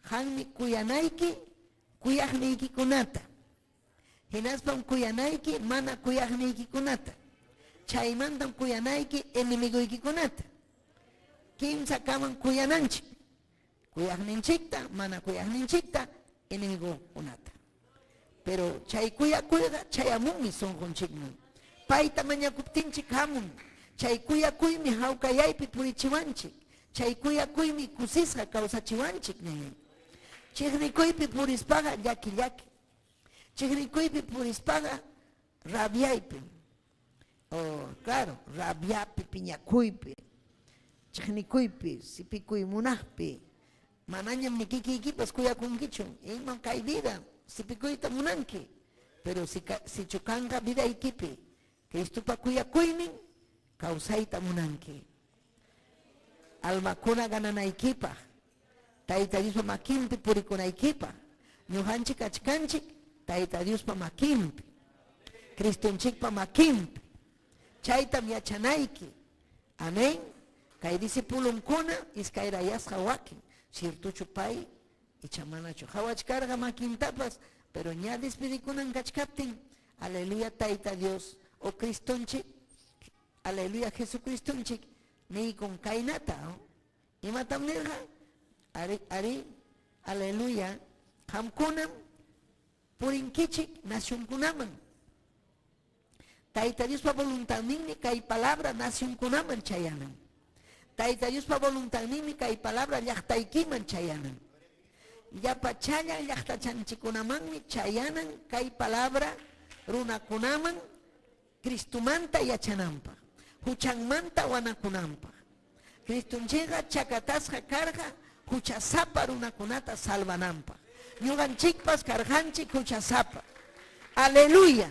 Qammi kuyanayki kuyaqniykikunata. Hinaspam kuyanayki mana kuyaqniykikunata. Chaymantam kuyanayki enemigoykikunata. Kimsa kaman kuyananchik. Kuyaqninchikta, mana kuyaqninchikta, enemigokunata. Pero chay kuyakuyqa chayamunmi sunqunchikman. Payta mañakuptinchik hamun. Chay kuyakuymi hawkayaypi purichiwanchik. Chay kuyakuymi kusisqa kawsachiwanchik, ñañay. Chiqnikuypi purispaqa llaki llaki. Chiqnikuypi purispaqa rabiaypi. Oh, claro, rabiapi, piñakuypi, chiqnikuypi, sipikuy munaqpi. Manañam ni kikiykipas kuyakunkichu. Imam kay vida, sipikuyta munanki. Pero si, sichu kanqa vidaykipi, Cristopa kuyakuynin, kawsayta munanki. Almakuna gananaykipaq, Tayta Diospa makinpi purikunaykipaq. Ñuqanchik kachkanchik Tayta Diospa makinpi, Cristonchikpa makinpi. Chaytam yachanayki. Amén. Kay discipulonkuna iskayrayasqa wakin. Ciertochu pay icha manachu. Qawachkarqa makintapas, pero ña despedikunan kachkaptin, aleluya Tayta Dios o Cristonchik, aleluya Jesucristonchik niykun kaynata. Imatam nirqa? Ari, ari, aleluya, qamkunam purinkichik nacionkunaman. Tayta Diospa voluntadninmi kay palabra nacionkunaman chayanan. Tayta Diospa voluntadninmi kay palabra llaqtaykiman chayanan. Llapachallan llaqtachanchikkunamanmi chayanan kay palabra runakunaman Cristomanta yachananpaq, huchanmanta wanakunanpaq. Cristonchikqa chakatasqa karqa huchasapa runakunata salvananpaq. Ñuqanchikpas karqanchik huchasapa. Aleluya!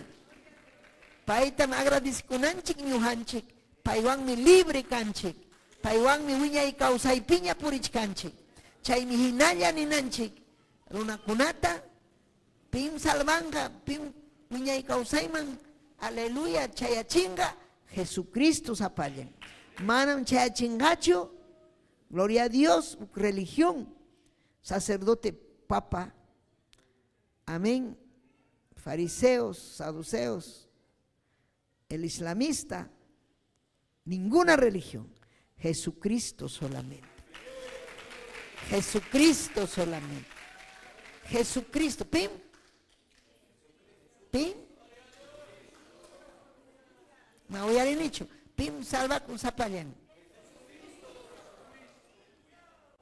Paytam agradecekunanchik ñuqanchik, paywanmi libre kanchik, paywanmi wiñay kawsaypiña purichkanchik. Chaymi hinalla ninanchik runakunata Pim salvanqa, pim wiñay kawsayman, aleluya, chayachinqa, Jesucristo sapallan. Manam chayachinqachu, gloria a Dios, religión, sacerdote, papa, amén, fariseos, saduceos, el islamista, ninguna religión, Jesucristo solamente. Jesucristo solamente. Jesucristo. Pim. Pim. Ma uyarinichu. Pim salvakun sapallan.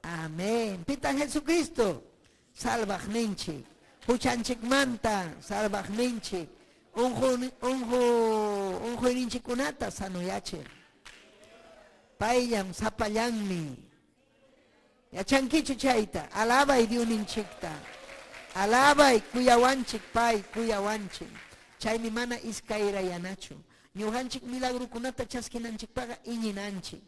Amén. Pitan Jesucristo? Salvaqninchik. Huchanchikmanta salvaqninchik. Unquyninchikkunata sanoyachiq. Payllam sapallanmi. Yachankichu chayta? Alabay Diosninchikta. Alabay kuyawanchik pay kuyawanchik. Chaymi mana iskayrayanachu. Ñuqanchik milagrokunata chaskinanchikpaqa iñinanchik.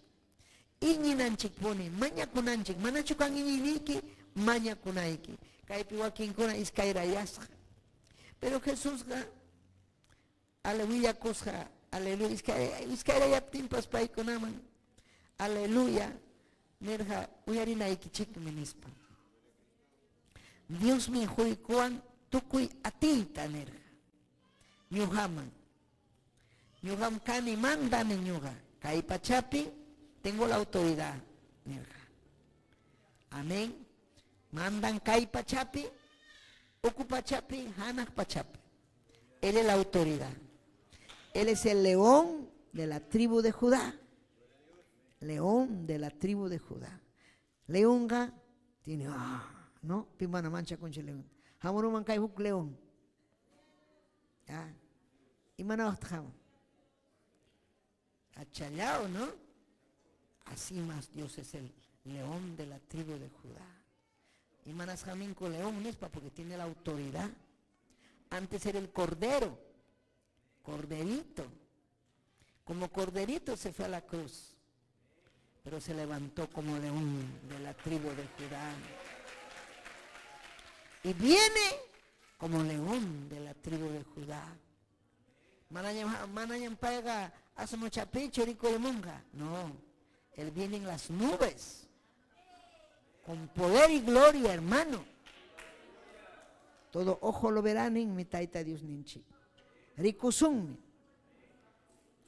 Iñinanchikpuni, mañakunanchik. Manachu kan iñiyniyki? Mañakunayki. Kaypi wakinkuna iskayrayasqa. Pero Jesusqa willakusqa, aleluya, iskayrayaptinpas paykunaman, aleluya, nirqa uyarinaykichikmi nispa. Diosmi quykuwan tukuy atiyta nirqa. Ñuqaman. Ñuqam kani mandani ñuqa. Kay pachapi tengo la autoridad nirqa. Amén. Mandan kay pachapi, uku pachapi, hanaq pachapi. Él es la autoridad. Él es el león de la tribu de Judá. León de la tribu de Judá. Leonqa tiene, ah, ¿no? Pim mana manchakunchu león. Hamuruman kay huk león. Ah, imanawaqtaq hamun? Achallao, ¿no? Así más Dios es el león de la tribu de Judá. Imanasqaminku león nispa porque tiene la autoridad. Antes era el cordero, corderito. Como corderito se fue a la cruz, pero se levantó como león de la tribu de Judá. Y viene como león de la tribu de Judá. Manañam payqa asmuchapichu rikurimunqa. No, él viene en las nubes, con poder y gloria, hermano. Todo ojo lo verán en mi taita Dios ninchi. Rikusunmi.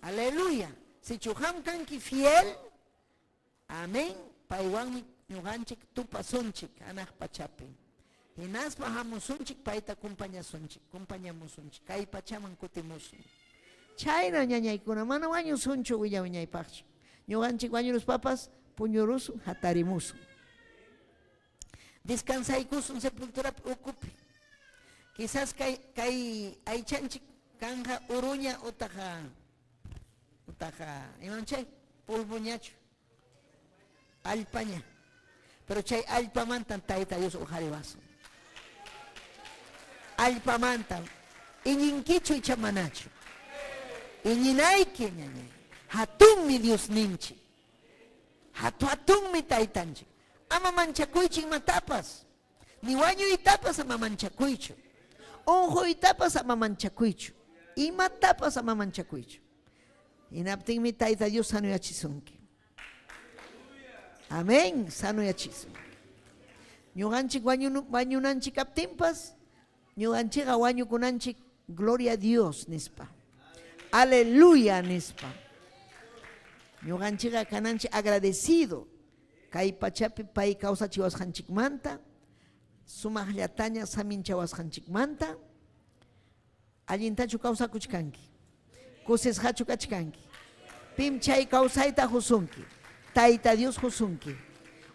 Aleluya. Sichu qam kanki fiel, amén, paywanmi ñuqanchik tupasunchik hanaq pachapi. Hinaspa hamusunchik payta compañasunchik, compañamusunchik, kay pachaman kutimusun. Chayna ñañaykuna, mana wañusunchu wiña wiñaypaqchu. Ñuqanchik wañuruspapas puñurusun, hatarimusun. Descansaykusun sepulturapi ukupi. Quizás kay, kay aychanchik kanja uruña utaqa utaqa iman chay polvoñachu allpaña. Pero chay allpamantan Tayta Dios uqariwasun. Allpamantan iñinkichu icha manachu. Iñinayki ñañay. Hatunmi Diosninchik. Hatu hatunmi Taytanchik. Ama manchakuychik imatapas. Ni wañuytapas ama manchakuychu. Unquytapas ama manchakuychu. Imatapas ama manchakuychu. Hinaptinmi Tayta Dios sanoyachisunki. Amén, sanoyachisunki. Ñuqanchik wañunanchik kaptinpas, ñuqanchikqa wañukunanchik gloria a Dios nispa. Aleluya nispa. Ñuqanchikqa kananchik agradecido kay pachapi pay kawsachiwasqanchikmanta, sumaqllataña saminchawasqanchikmanta, allintachu kawsakuchkanki. Kusisqachu kachkanki? Pim chay kawsayta husunki? Tayta Dios husunki.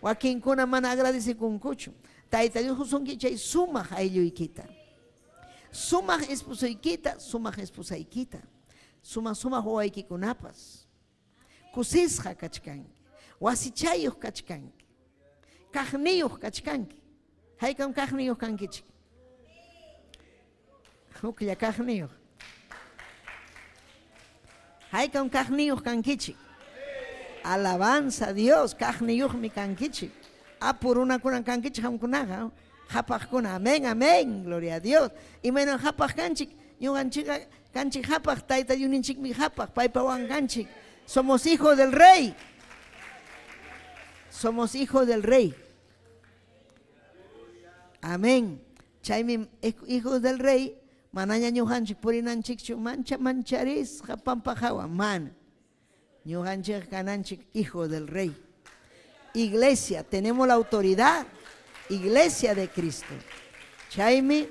Wakinkuna mana agradecekunkuchu. Tayta Dios husunki chay sumaq aylluykita. Sumaq esposoykita, sumaq esposaykita. Sumaq sumaq wawaykikunapas. Kusisqa kachkanki. Wasichayuq kachkanki. Kaqniyuq kachkanki. Haykam kaqniyuq kankichik? Huklla kaqniyuq. Haykam kaqniyuq kankichik? Alabanza a Dios, kaqniyuqmi kankichik. Apu runakunam kankichik qamkunaqa, qhapaqkuna. Amén, amén. Gloria a Dios. Imaynam qhapaq kanchik? Ñuqanchikqa kanchik qhapaq, Tayta Diosninchikmi qhapaq, paypa wawan kanchik. Somos hijos del rey. Somos hijos del rey. Amén. Chaymi hijos del rey manaña ñuqanchik purinanchikchu mancha mancharisqa pampa hawa, mana. Ñuqanchikqa kananchik hijo del rey. Iglesia, tenemos la autoridad, iglesia de Cristo. Chaymi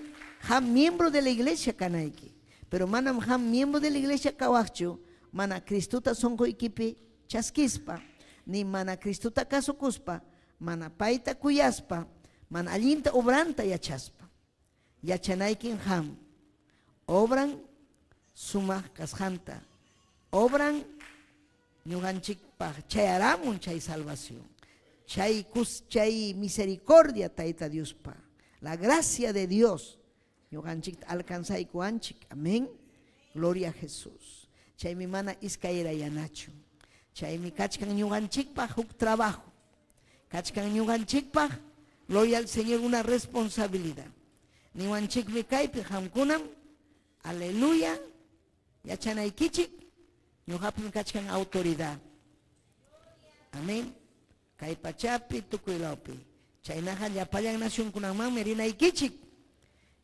qam miembro de la iglesia kanayki. Pero manam qam miembro de la iglesia kawaqchu mana Cristota sunquykipi chaskispa, ni mana Cristota kasukuspa, mana payta kuyaspa, mana allinta obranta yachaspa. Yachanaykin qam obran sumaq kasqanta, obran ñuqanchikpaq chayaramun chay salvación, chay kus chay misericordia Tayta Diospa, la gracia de Dios ñuqanchikta alcanzaykuwanchik. Amén. Gloria a Jesús. Chaymi mana iskayrayanachu. Chaymi kachkan ñuqanchikpaq huk trabajo. Kachkan ñuqanchikpaq, gloria al Señor, una responsabilidad. Niwanchikmi kaypi qamkunam, aleluya, yachanaykichik, ñuqapim kachkan autoridad. Amén. Kay pachapi, tukuy lawpi. Chaynaqa llapallan nacionkunamanmi rinaykichik.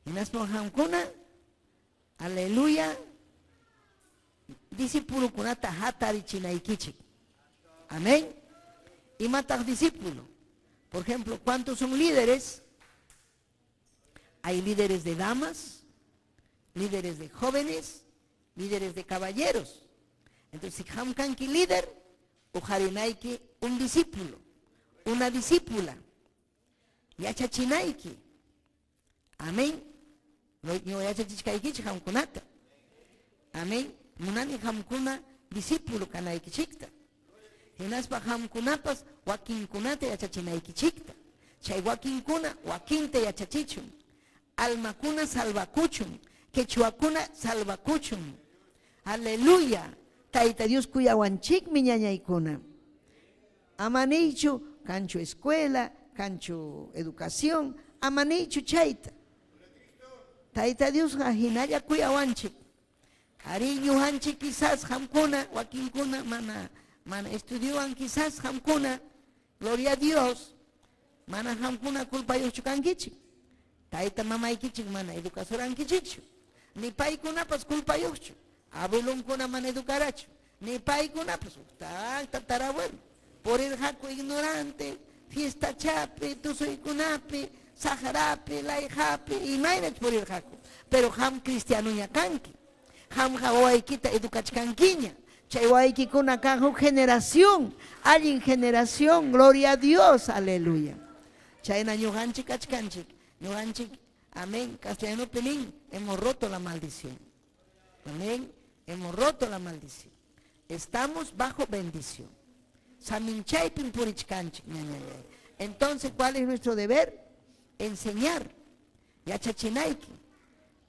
Hinaspam qamkuna, aleluya, discipulokunata hatarichinaykichik. Amén. Imataq discípulo? Por ejemplo, ¿cuántos son líderes? Hay líderes de damas, líderes de jóvenes, líderes de caballeros. Entonces, si qam kanki líder, uqarinayki un discípulo, una discípula. Yachachinayki. Amén. Ñuqa yachachichkaykichik qamkunata. Amén. Munani qamkuna discípulo kanaykichikta. Hinaspa qamkunapas wakinkunata yachachinaykichikta. Chay wakinkuna wakinta yachachichun. Almakuna salvakuchun. Quechuakuna salvakuchun. Aleluya. Tayta Dios kuyawanchikmi ñañaykuna. Ama niychu kanchu escuela, kanchu educación, ama niychu chayta. Tayta Diosqa hinalla kuyawanchik. Arí ñuqanchik quizás qamkuna, wakinkuna mana mana estudiowan quizás qamkuna, gloria a Dios, mana qamkuna culpayuqchu kankichik. Tayta mamaykichik mana educasurankichikchu. Ni paykunapas culpayuqchu. Abuelonkuna mana educarachu. Ni paykunapas tatarabuelo. Purirqaku ignorante, fiestachapi, tusuykunapi, saqrapi, layqapi, imaynach purirqaku. Pero qam cristianoña kanki. Qamqa wawaykita educachkankiña. Chay wawaykikuna kan huk generación, allin generación, gloria a Dios, aleluya. Chayna ñuqanchik kachkanchik, ñuqanchik, amén, castellanopi nin, hemos roto la maldición. Amén, hemos roto la maldición. Estamos bajo bendición. Saminchaypim purichkanchik, ñañayay. Entonces, ¿cuál es nuestro deber? Enseñar. Yachachinayki.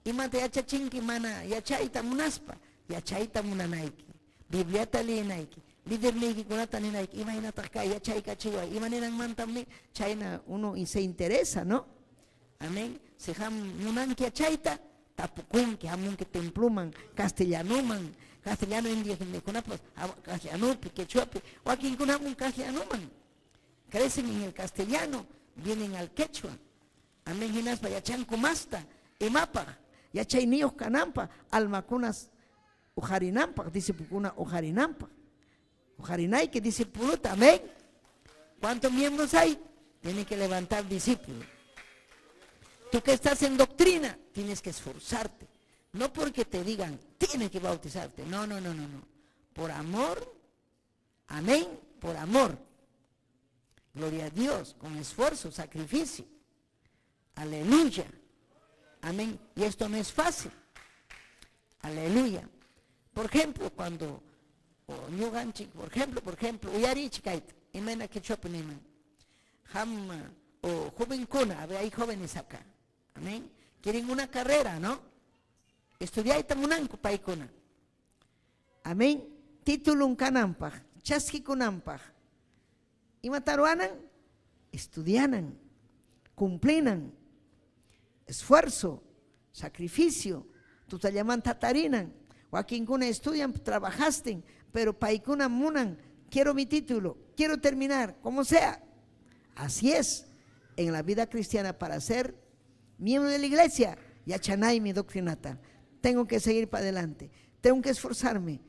Imata yachachinki mana yachayta munaspa, yachayta munanayki. Bibliata leenayki, liderniykikunata ninayki, imaynataq kay yachaykachiway, ima ninanmantam ni, chayna uno y se interesa, ¿no? Amén. Si qam munanki yachayta, tapukunki, hamunki temploman, castellanuman, castellano indígenakunapas, castellanupi, quechuapi, wakinkuna hamun castellanuman. Crecen en el castellano, vienen al quechua. Amén, hinaspa yachanku masta, imapaq, yachayniyuq kananpaq, almakunas uqarinanpaq, discipulokuna uqarinanpaq. Uqarinayki discipulota, amén. ¿Cuántos miembros hay? Tienen que levantar discípulos. Tú que estás en doctrina, tienes que esforzarte. No porque te digan, tienes que bautizarte. No, no, no, no, no. Por amor, amén, por amor. Gloria a Dios, con esfuerzo, sacrificio. Aleluya. Amén. Y esto no es fácil. Aleluya. Por ejemplo, cuando por ejemplo, por ejemplo, uyarichik imayna quechuapi niman. Ham o jovenkuna, a ver, hay jóvenes acá. Amén. Quieren una carrera, ¿no? Estudiayta munanku paykuna. Amén. Titulun kananpaq, chaskikunanpaq. Imata ruwanan? Estudianan, cumplinan, esfuerzo, sacrificio, tutallamanta tarinan. Wakinkuna estudian, trabajasten, pero paykuna munan, quiero mi título, quiero terminar, como sea. Así es en la vida cristiana para ser miembro de la iglesia, yachanaymi doctrinata. Tengo que seguir para adelante, tengo que esforzarme,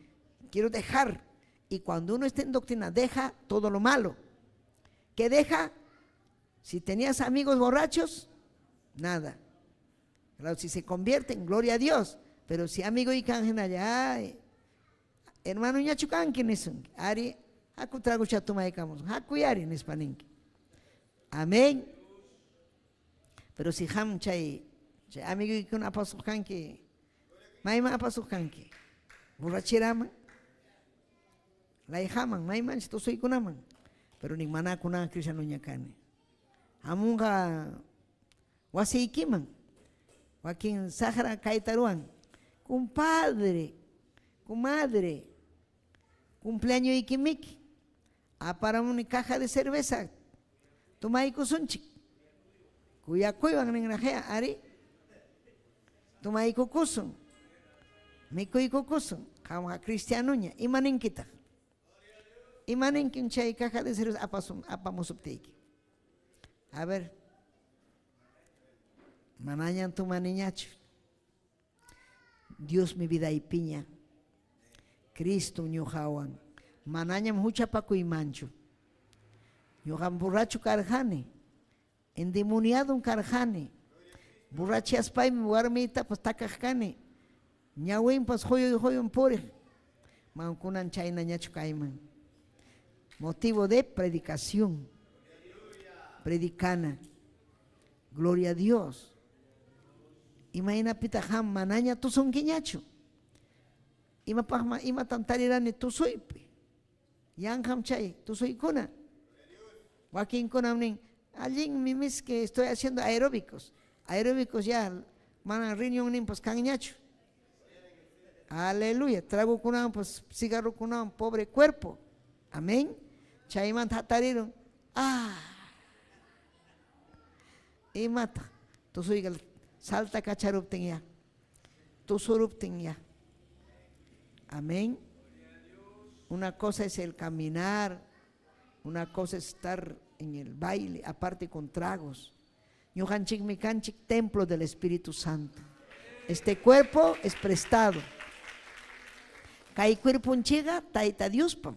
quiero dejar. Y cuando uno está en doctrina, deja todo lo malo. ¿Qué deja? Si tenías amigos borrachos, nada. Claro, si se convierten, gloria a Dios. Pero si amigo y kangen allá, hermano ñachu kanki nisun, ari, haku trago tumaykamos, haku yari nispaninki. Amén. Pero si ham chay, chay amigo y kun apasuq kanki, mayman apasuq kanki, borracheraman, layqaman, mayman tusuykunaman. Pero ni manakuna cristiano kani. Hamunqa wasiykiman, wakin saqra kayta ruwan, compadre, comadre, cumpleaños ikimiki, aparamuni caja de cerveza, tumaykusunchik, kuyakuywan ninrajea, ari, tumaykukusun, mikuykukusun, qamqa cristianuña, ima ninkitaq? Ima ninkin chay caja de cerveza apamusuptiyki? A ver, manañan tumaniñachu. Dios mi vida y piña. Cristo ñuqawan. Manañam huchapakuymanchu. Ñuqam borracho karqani. Endemoniado karqani. Borrachiaspaymi warmiytapas takaq kani. Ñawinpas huyuy huyun puriq. Mankunan chaynañachu kayman. Motivo de predicación. Predicana. Gloria a Dios. Imaynapitaq ham manaña tusunkiñachu. Imapaqma imatam tarirani tusuypi. Yanqam chay tusuykuna. Wakinkunam nin, allinmi miski estoy haciendo aeróbicos. Aeróbicos ya mana riñonninpas kanñachu. Aleluya. Tragokunawan pues cigarrokunawan pobre cuerpo. Amén. Chaymanta hatarirun. Ah. Imata. Tusuyqa salta kacharuptin ya. Tusuruptin ya. Amén. Una cosa es el caminar, una cosa es estar en el baile, aparte con tragos. Ñuqanchikmi kanchik templo del Espíritu Santo. Este cuerpo es prestado. Kay cuerponchikqa Tayta Diospam.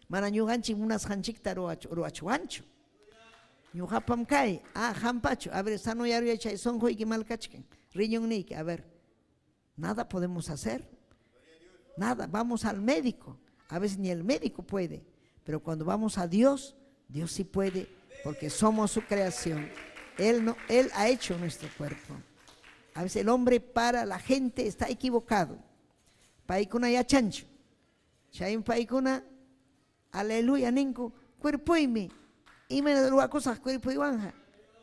Mana ñuqanchik munasqanchikta ruwachwanchu. Ñuqapam kay, ah, hampachu. A ver, sano chay sunquyki mal kachkan. Riñonniyki, a ver. Nada podemos hacer. Nada, vamos al médico. A veces ni el médico puede. Pero cuando vamos a Dios, Dios sí puede, porque somos su creación. Él, no, Él ha hecho nuestro cuerpo. A veces el hombre para la gente está equivocado. Paykuna yachanchu. Chaymi paykuna, aleluya, ninku, cuerpoymi. Ima ruwakusaq cuerpoywanja.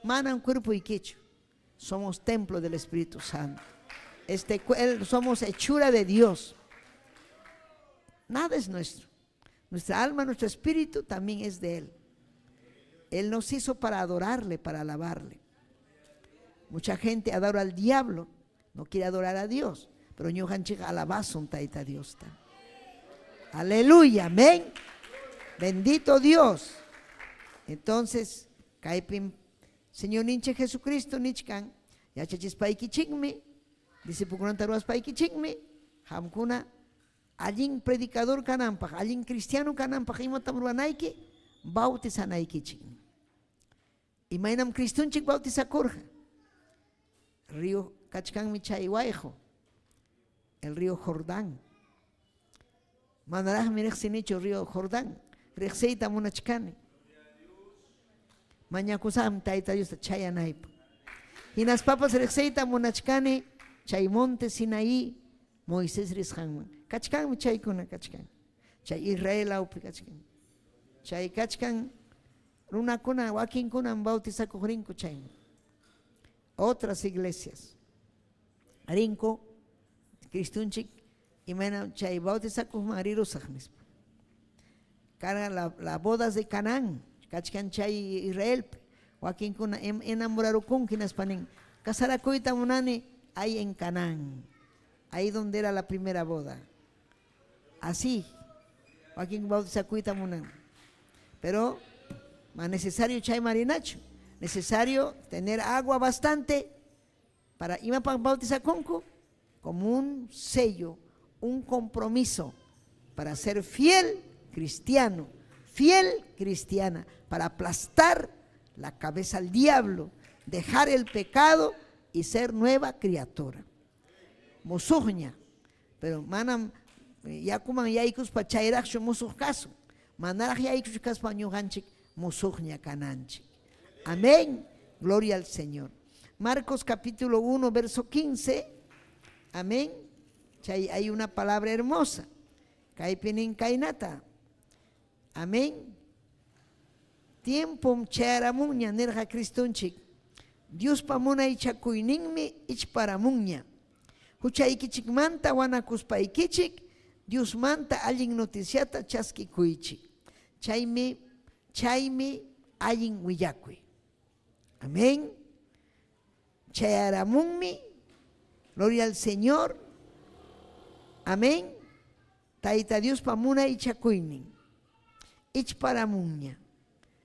Manam cuerpoykichu. Somos templo del Espíritu Santo. Somos hechura de Dios. Nada es nuestro. Nuestra alma, nuestro espíritu también es de Él. Él nos hizo para adorarle, para alabarle. Mucha gente adora al diablo, no quiere adorar a Dios. Pero ñuqanchik alabasun Tayta Diosta. Aleluya, amén. Bendito Dios. Entonces, kaypim Señorninchik Jesucristo nichkan, yachachispaykichikmi, discipulokunata ruwaspaykichikmi, qamkuna allin predicador kananpaq, allin cristiano kananpaq imatam ruwanayki, bautizanaykichik. Imaynam Cristonchik bautizakurqa. Río kachkanmi chay wayqu. El río Jordán. Manaraqmi riqsinichu río Jordán. Riqsiyta munachkani. Mañakusaqmi Tayta Diosta chayanaypaq. Hinaspapas riqsiyta munachkani chay monte Sinaí Moisés risqanman. Kachkanmi chaykuna kachkan. Chay Israel lawpi kachkan. Chay kachkan runakuna wakinkunam bautizakuq rinku chayman. Otras iglesias rinku Cristunchik imaynam chay bautizakuqman rirusaq nispa. Karqa la, la bodas de Canaán kachkan chay Israelpi. Wakinkuna enamorarukunku hinaspa nin, casarakuyta munani ahí en Canaán. Ahí donde era la primera boda. Así, wakin bautizakuyta munan. Pero más necesario chayman rinachu. Necesario tener agua bastante para imapaq bautizakunku como un sello, un compromiso para ser fiel cristiano, fiel cristiana, para aplastar la cabeza al diablo, dejar el pecado y ser nueva criatura. Musuqña, pero manam yakuman yaykuspa chayraqchu musuq kasun. Manaraq yaykuchkaspa ñuqanchik musuqña kananchik. Amén. Gloria al Señor. Marcos capítulo 1, verso 15. Amén. Chay hay una palabra hermosa. Kaypi nin kaynata. Amén. Tiempom chayaramunña nirqa Cristonchik. Diospa munaychakuyninmi ichparamunña. Huchaykichikmanta wanakuspaykichik Diosmanta allin noticiata chaskikuychik. Chaymi chaymi allin willakuy. Amén. Chayaramunmi. Gloria al Señor. Amén. Tayta Diospa munaychakuynin ichparamunña.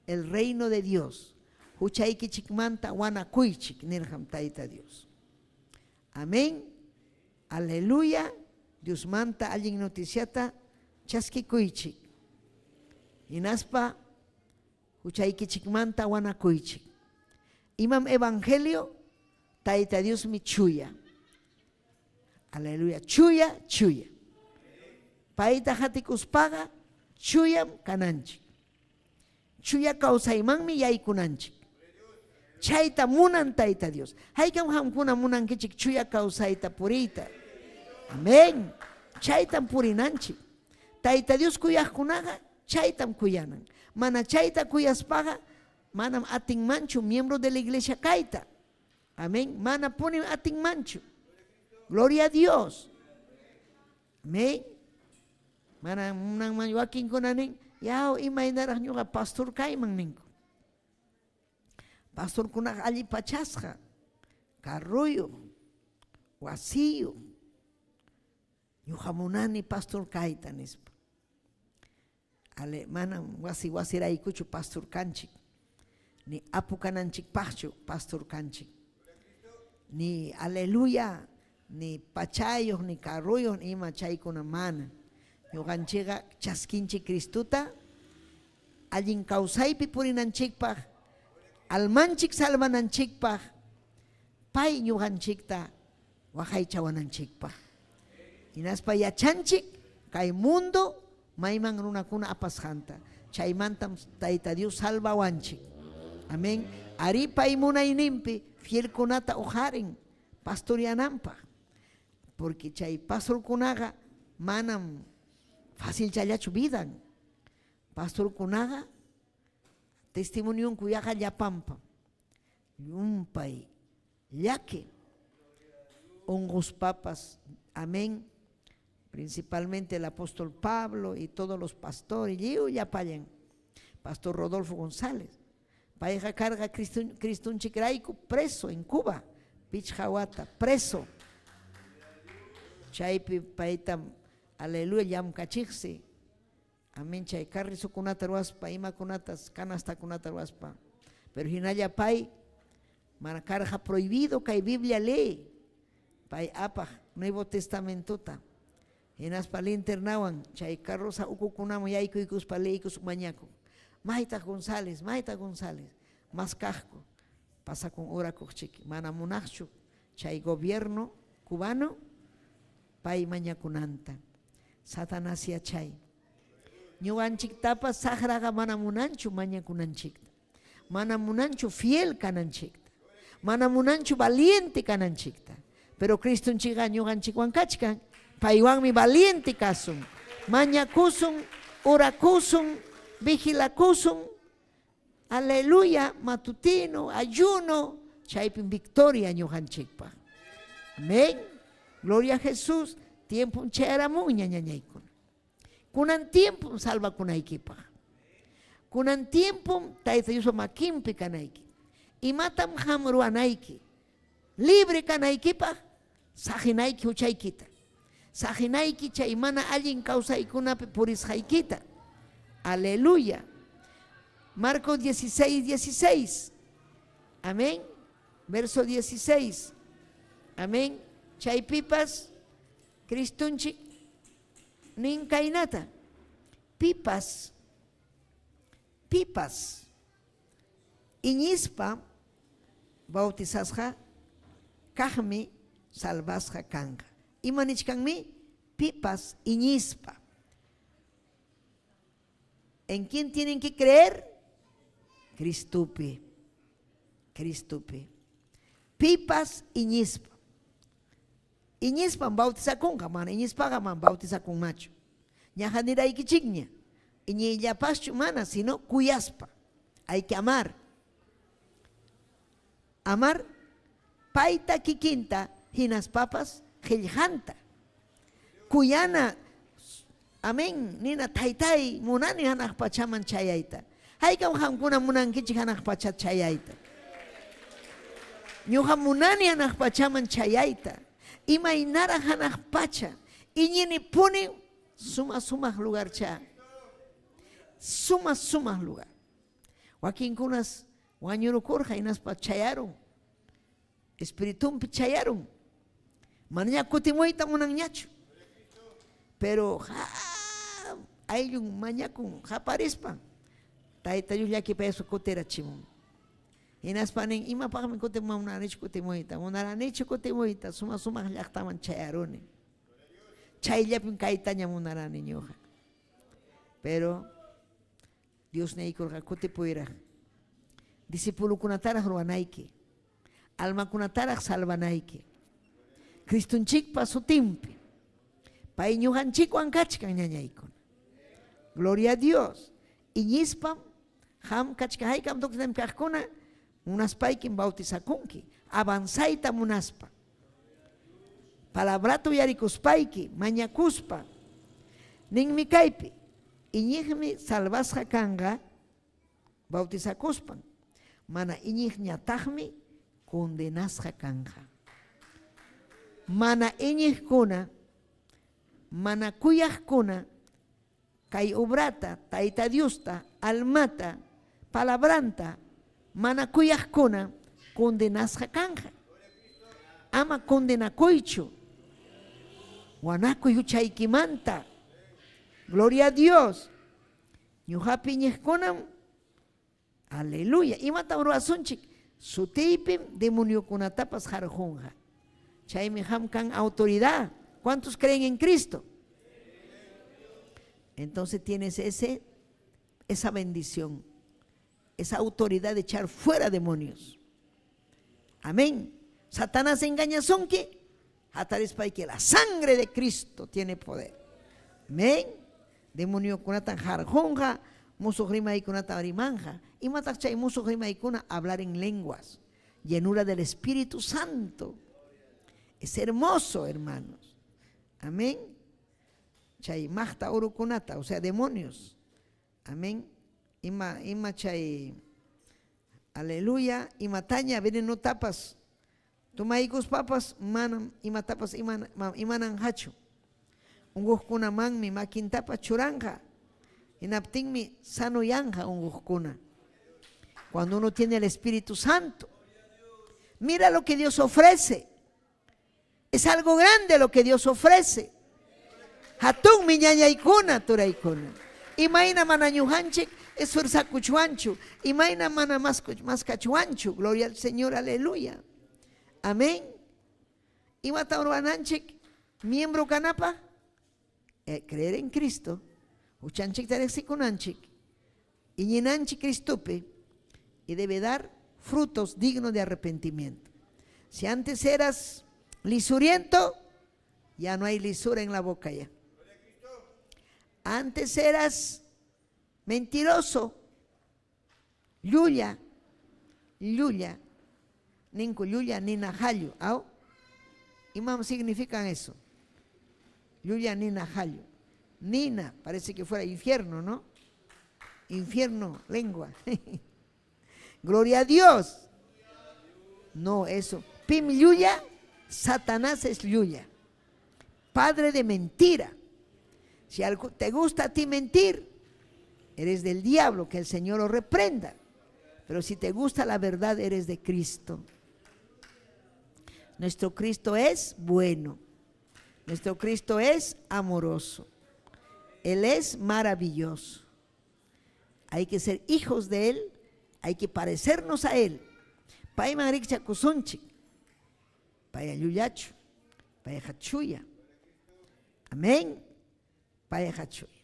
El reino de Dios. Huchaykichikmanta wanakuychik nirqam Tayta Dios. Amén. Aleluya. Diosmanta allin noticiata chaskikuychik. Hinaspa huchaykichikmanta wanakuychik. Imam evangelio? Tayta Diosmi chuya. Aleluya. Chuya, chuya. Payta hatikuspaqa chuyam kananchik. Chuya kawsaymanmi yaykunanchik. Chayta munan Tayta Dios. Haykam qamkuna munankichik chuya kawsayta puriyta. Amén. Chaytam purinanchik. Tayta Dios kuyaqkunaqa chaytam kuyanan. Mana chayta kuyaspaqa manam atinmanchu miembro de la iglesia kayta. Amén. Mana punim atinmanchu. Gloria a Dios. Amén. Mana munanman wakinkuna nin, yaw imaynaraq ñuqa pastor kayman ninku. Pastorkunaqa alli pachasqa, carroyuq, wasiyuq. Ñuqa munani pastor kayta nispa. Ale, manam wasi wasiraykuchu pastor kanchik, ni apu kananchikpaqchu pastor kanchik, ni aleluya, ni pachayuq, ni carroyuq, ni ima chaykuna mana. Ñuqanchikqa chaskinchik Cristuta allin kawsaypi purinanchikpaq, almanchik salvananchikpaq, pay ñuqanchikta waqaychawananchikpaq. Hinaspa yachanchik kay mundo mayman runakuna apasqanta. Chaymantam Tayta Dios salvawanchik. Amén. Arí pay munayninpi fielkunata uqarin pastoriananpaq. Porque chay pastorkunaqa manam facilchallachu vidan. Pastorkunaqa testimonionku yaqa llapanpam. Llumpay llaki unquspapas. Amén. Principalmente el apóstol Pablo y todos los pastores, lliw llapallan. Pastor Rodolfo González. Payqa karqa Cristunchikrayku preso en Cuba, pichqa wata preso. Chaypi payta aleluya llamkachiqsi. Amén, chay carrizokunata ruwaspa, imakunatas, canastakunata ruwaspa. Pero hinalla pay mana karqa prohibido kay Biblia lee. Pay apaq Nuevo Testamentota. Hinaspa linternawan chay carroza ukukunaman yaykuykuspa leeykus mañakuq. Maytaq González, maytaq González. Maskaqku, pasakun orakuq chiki. Mana munaqchu chay gobierno cubano. Pay mañakunanta. Satanás yachay. Ñuqanchiktapas saqraqa mana munanchu mañakunanchikta. Mana munanchu fiel kananchikta. Mana munanchu valiente kananchikta. Pero Cristonchikqa ñuqanchikwan kachkan. Paywanmi valiente kasun. Mañakusun, orakusun, vigilakusun. Aleluya, matutino, ayuno. Chaypim victoria ñuqanchikpaq. Amén. Gloria a Jesús. Tiempom chayaramunña ñañaykuna. Kunan tiempom salvakunaykipaq. Kunan tiempom Tayta Diospa makinpi kanayki. Imatam qam ruwanayki? Libre kanaykipaq saqinayki huchaykita. Saqinayki chay mana allin kawsaykunapi purisqaykita. Aleluya. Marcos 16, 16. Amén. Verso 16. Amén. Chaypipas Cristonchik nin kaynata. Pipas, pipas iñispa bautizasqa kaqmi salvasqa kanqa. Ima nichkanmi? Pipas iñispa. ¿En quién tienen que creer? Cristopi. Cristopi. Pipas iñispa. Iñispam bautizakunqa, mana iñispaqa manam bautizakunmachu. Ñaqa niraykichikña, iñiyllapaschu mana, sino kuyaspa. Hay que amar. Amar payta kikinta hinaspapas qillqanta. Kuyana, amén, nina taytay, munani hanaq pachaman chayayta. Haykam qamkuna munankichik hanaq pacha chayayta? Ñuqa munani hanaq pachaman chayayta. Imaynaraq hanaq pacha? Iñinipuni suma sumaq lugarcha. Suma sumaq lugar. Wakinkunas wañurukurqa hinaspa chayarun. Espiritunpi chayarun. Manaña kutimuyta munanñachu. Pero ja, ayllun mañakun qaparispa. Tayta Dios llakipayaspa kutirachimun. Hinaspa nin, imapaqmi kutimuy munaranichu kutimuyta, munaranichu kutimuyta, suma sumaq llaqtaman chayaruni. Chayllapim kaytaña munarani ñuqa. Pero Dios niykurqa kutipuyraq. Discipulukunataraq ruwanayki. Almakunataraq salvanayki. Cristonchikpa sutinpi. Pay ñuqanchikwan kachkan ñañaykuna. Gloria a Dios. Iñispam qam kachkan haykam doctrinam kaqkuna munaspaykim bautizakunki. Avanzayta munaspa. Palabrata uyarikuspayki, mañakuspa. Ninmi kaypi, iñiqmi salvasqa kanqa bautizakuspan, mana iñiqñataqmi condenasqa kanqa. Mana iñiqkuna, mana kuyaqkuna kay obrata, Tayta Diosta, almata, palabranta mana kuyaqkuna condenasqa kanqa. Ama condenakuychu. Wanakuy huchaykimanta. Gloria a Dios. Ñuqapi iñiqkunam, aleluya. Imatam ruwasunchik? Sutiypim demoniokunatapas qarqunqa. Chaymi qam kan autoridad. ¿Cuántos creen en Cristo? Entonces tienes esa bendición, esa autoridad de echar fuera demonios. Amén. Satanás engañasunki, hatarispayki la sangre de Cristo tiene poder. Amén. Demoniokunatan qarqunqa, musuq rimaykunatan rimanja. Imataq chay musuq rimaykuna? Hablar en lenguas. Llenura del Espíritu Santo. Es hermoso, hermanos. Amén. Chay maqta urukunata, o sea, demonios. Amén. Ima, ima chay, aleluya, imataña venenotapas, tomaykuspapas manam imatapas imananqachu. Unquqkunamanmi makintapas churanqa. Hinaptinmi sanoyanqa unquqkuna. Cuando uno tiene el Espíritu Santo. Mira lo que Dios ofrece. Es algo grande lo que Dios ofrece. Hatunmi ñañaykuna, turaykuna. Imayna mana ñuqanchik esforzakuchwanchu. Imayna mana maskachwanchu. Gloria al Señor, aleluya. Amén. Imatam ruwananchik? Miembro kanapaq eh, creer en Cristo, huchanchikta riqsikunanchik, iñinanchik Cristopi y debe dar frutos dignos de arrepentimiento. Si antes eras lisuriento, ya no hay lisura en la boca ya. Antes eras mentiroso, llulla, llulla, ninku llulla nina hallu, ¿au? Imam significan eso? Llulla nina hallu. Nina, parece que fuera infierno, ¿no? Infierno, lengua. Gloria a Dios. No, eso. Pim llulla, Satanás es llulla. Padre de mentira. Si algo, te gusta a ti mentir, eres del diablo, que el Señor lo reprenda. Pero si te gusta la verdad, eres de Cristo. Nuestro Cristo es bueno. Nuestro Cristo es amoroso. Él es maravilloso. Hay que ser hijos de Él, hay que parecernos a Él. Payman rikchakusunchik. Payqa llullachu, payqa chuya. Amén. Payqa chuya.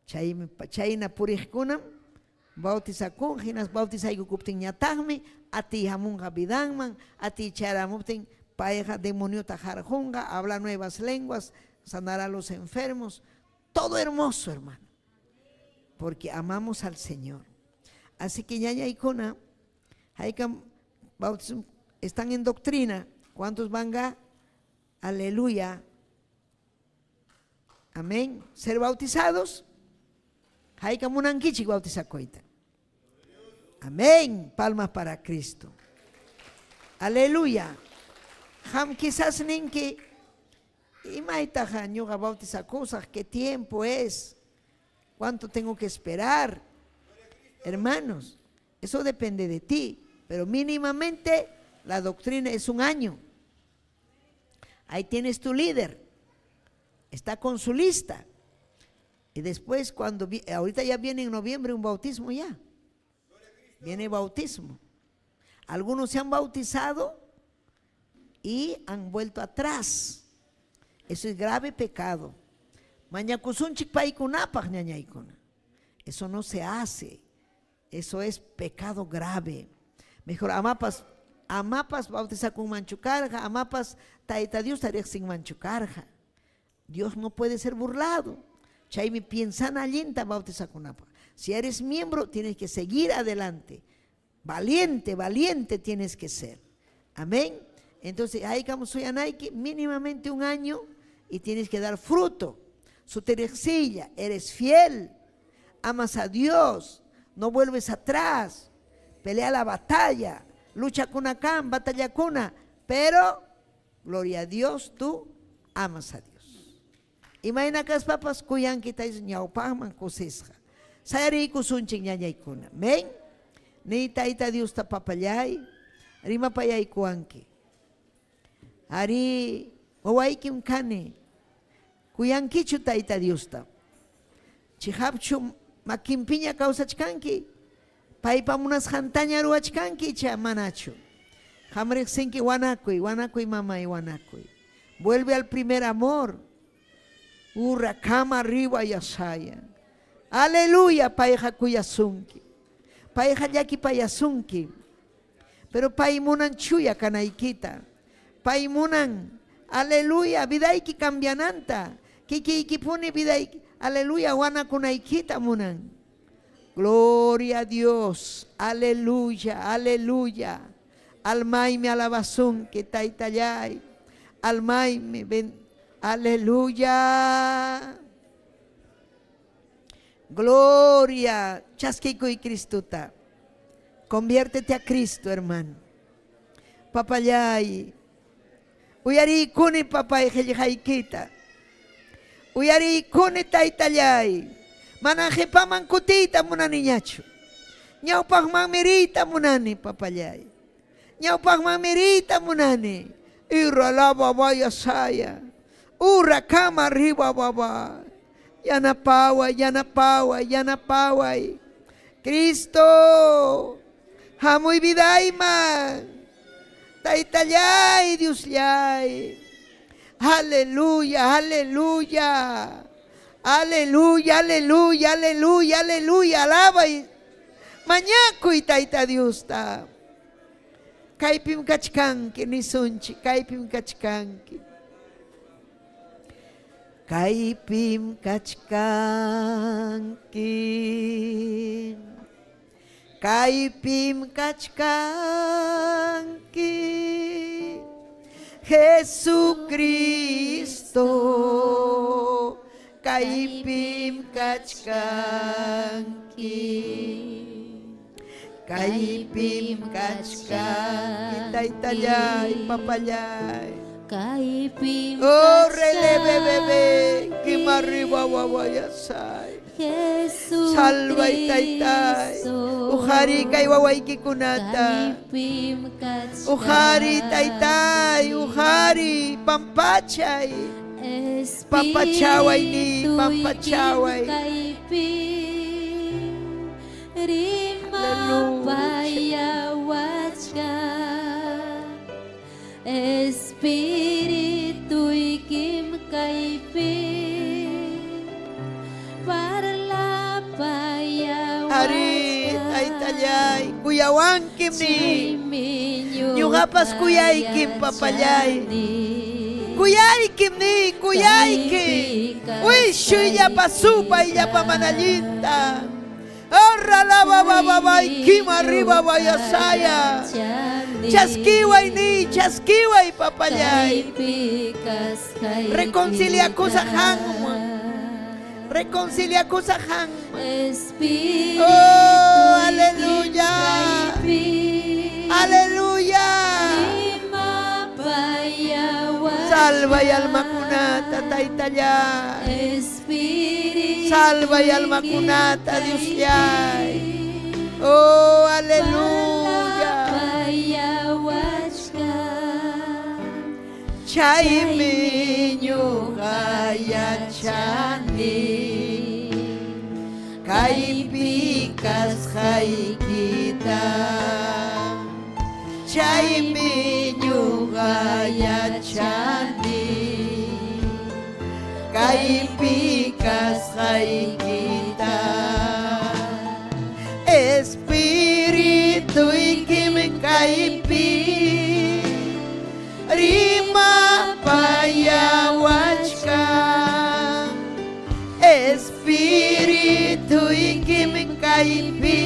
Chaymi chayna puriqkunam bautizakun, hinas bautizaykukuptinñataqmi atiy hamunqa vidanman, atiy charamuptin payqa demoniota harqunqa, habla nuevas lenguas, sanará a los enfermos. Todo hermoso, hermano. Porque amamos al Señor. Así que ñañaykuna, haykam bautismo, están en doctrina. ¿Cuántos van a? Aleluya. Amén. Ser bautizados. Haykam munankichik bautizakuyta. Amén. Palmas para Cristo. Aleluya. Qam quizás ninki imaytaq ñuqa bautizakusaq, qué tiempo es, cuánto tengo que esperar. Hermanos, eso depende de ti, pero mínimamente la doctrina es un año. Ahí tienes tu líder, está con su lista. Y después cuando, ahorita ya viene en noviembre un bautismo ya. Viene bautismo. Algunos se han bautizado y han vuelto atrás. Eso es grave pecado. Mañakusunchik paykunapaq ñañaykuna. Eso no se hace. Eso es pecado grave. Mejor amapas, amapas bautizakunmanchu karqa, amapas Tayta Diosta riqsinmanchu karqa. Dios no puede ser burlado. Chaymi piensana allinta bautizakunapaq. Si eres miembro, tienes que seguir adelante. Valiente, valiente tienes que ser. Amén. Entonces, haykam suyanayki mínimamente un año y tienes que dar fruto. Su terecsilla, eres fiel, amas a Dios, no vuelves atrás, pelea la batalla, lucha kunakam, batalla kuna, pero gloria a Dios, tú amas a Dios. Imayna kaspapas kuyanki tayta ñawpaqman kusisqa. Sayariykusunchik ñañaykuna. Amén. Ni Tayta Diosta papallay, rimapayaykuwanki. Arí, wawaykim kani. Kuyankichu Tayta Diosta. Chiqapchu makinpiña kawsachkanki. Paypa munasqantaña ruwachkanki icha manachu. Qam riqsinki wanakuy, wanakuy mamay, wanakuy. Vuelve al primer amor. Urra kama arriba yasaya. Aleluya, payqa kuyasunki. Payqa llakipayasunki. Pero pay munan chuya kanaykita. Pay munan, aleluya, vidayki cambiananta. Kikiykipuni vidayki, aleluya, wanakunaykita munan. Gloria a Dios, aleluya, aleluya. Almaymi alabasunki, taytallay. Almaymi, ben, aleluya. Gloria, chaskikuy Cristuta. Conviértete a Cristo, hermano. Papallay, uyariykuni papay qillqaykita. Uyariykuni taytallay. Mana qipaman kutiyta munaniñachu. Ñawpaqmanmi riyta munani, papallay. Ñawpaqmanmi riyta munani. Irra lava vaya saya. Urra kama arriba baba. Yanapaway, yanapaway, yanapaway. Cristo, hamuy vidayman. Taytallay, Diosllay. Aleluya, aleluya. Aleluya, aleluya, aleluya, aleluya. Alabay. Mañakuy Tayta Diosta. Kaypim kachkanki nisunchik, kaypim kachkanki. Kaypim kachkanki. Kaypim kachkanki. Jesucristo. Kaypim kachkanki. Kaypim kachkanki, taytallay, papallay. Kaypim Oh, relebebebe, kimarriba wawayasay. Jesucristo. Salvay taytay. Uhari kay wawaykikunata. Kaypim kachkanki. Uhari taytay, uhari pampachay. Pampachaway ni, pampachaway. Kaypi rimapayawachka Espirituykim kaypi Ari parlapayawachka taytallay, kuyawankim ni. Chaymi Ñuqapas kuyaykim, papallay. yachani. Kuyaykim ni, kuyayki. Wishullapa supayllapa manallinta. Arra la ba ba ba ba kima arriba vayasaya. Chaskiway ni, chaskiway papallay. Reconciliakusa hanman. Reconciliakusa hanman. Espíritu Oh, aleluya. Aleluya. Salva y almakunata, taytallay. Espíritu Salva y almakunata, Diosllay. Oh, aleluya. Chaymi ñuqa yachani kaypi kasqaykita. Chaymi ñuqa yachani kaypi kasqaykita. Espirituykim kaypi rimapayawachkan. Espirituykim kaypi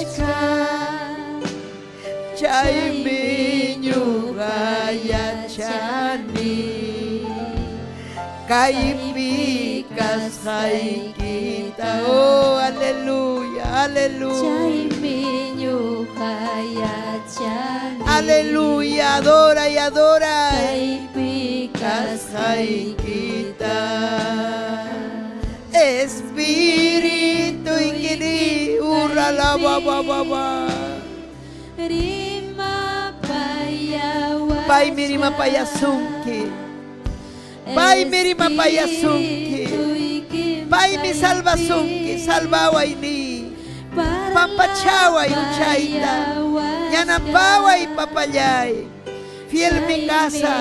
parlapayawachkan. Chaymi ñuqa yachani kaypi kasqaykita. Oh, aleluya, aleluya. Chaymi ñuqa yachani Aleluya, adora y adora. Kaypi Kasqaykita. Espíritu ingini, urra la ba ba ba ba. Paymi rimapayasunki. Paymi rimapayasunki. Paymi salvasunki, salvaway ni. Pampachaway huchayta. Yanapaway papallay. Fiel mi casa.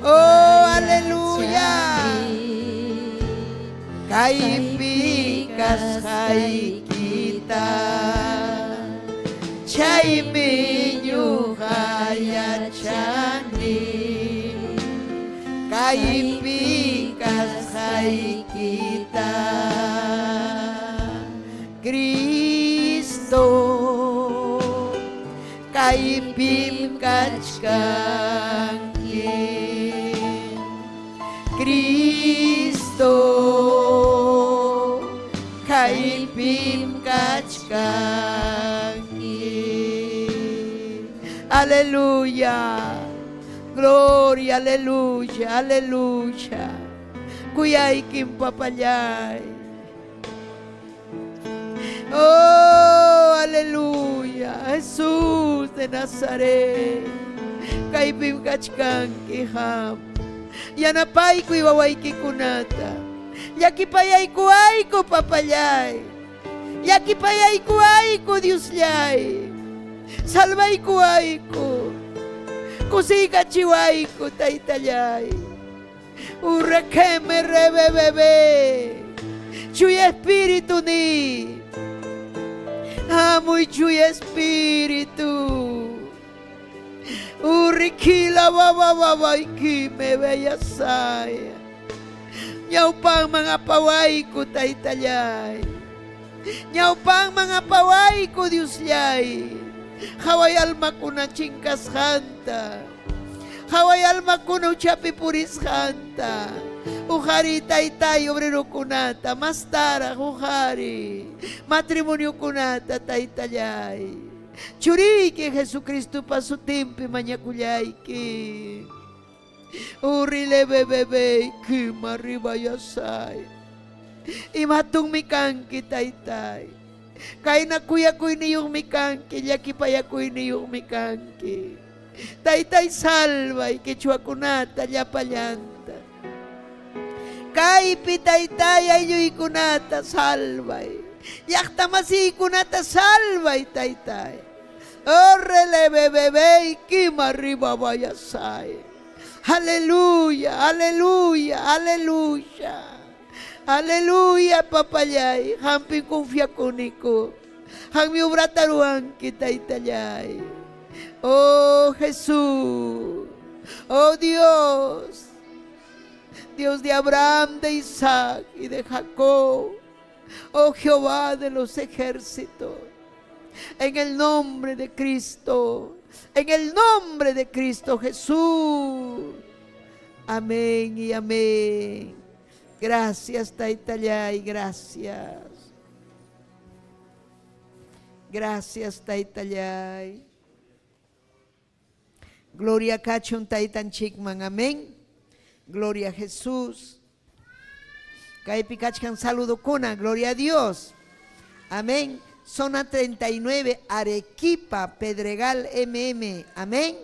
Oh, aleluya. Kaypi kasqaykita. Chaymi ñuqa yachani. Kaypi kasqaykita. Cristo kaypim kachkanki. Cristo kaypim kachkanki. Aleluya. Gloria, aleluya, aleluya. Kuyaykim papallay. Oh, aleluya. Jesús de Nazaret. Kaypim kachkanki ham. Yanapaykuy wawaykikunata. Llakipayaykuwayku papallay. Llakipayaykuwayku Diosllay. Salvaykuwayku. Kusiykachiwayku, Taytallay. Urrekeme rebebebe. Chuya Espíritu ni. Hamuy Chuya Espíritu. Urrikila baba baba ikime bellasaya. Ñawpanman apawayku taytallay. Ñawpanman apawayku Diosllay. Haway almakuna chinkasqanta. Haway almakuna uchapi purisqanta. Uqariy taytay obrerokunata, mastaraq uqariy matrimoniokunata taytallay. Churiyki Jesucristopa sutinpi mañakullayki. Urrile bebebe kima ribayasay. Imatunmi kanki taytay. Kayna kuyakuyniyuqmi kanki, llakipayakuyniyuqmi kanki. Taytay salvay quechuakunata llapallanta. Kaypi taytay aylluykunata salvay. Llaqta masiykunata salvay taytay. Orrele bebebe kima ribabayasay. Aleluya, aleluya, aleluya. Aleluya, papallay. Hampi confiakuniku. Hanmi obrata ruwanki taytallay. Oh Jesús. Oh Dios. Dios de Abraham, de Isaac y de Jacob. Oh Jehová de los ejércitos. En el nombre de Cristo. En el nombre de Cristo Jesús. Amén y amén. Gracias, Taytallay, gracias. Gracias, Taytallay. Gloria kachun Taytanchikman, amén. Gloria a Jesús. Kaypi kachkan saludokuna, gloria a Dios. Amén. Zona 39, Arequipa, Pedregal MM. Amén.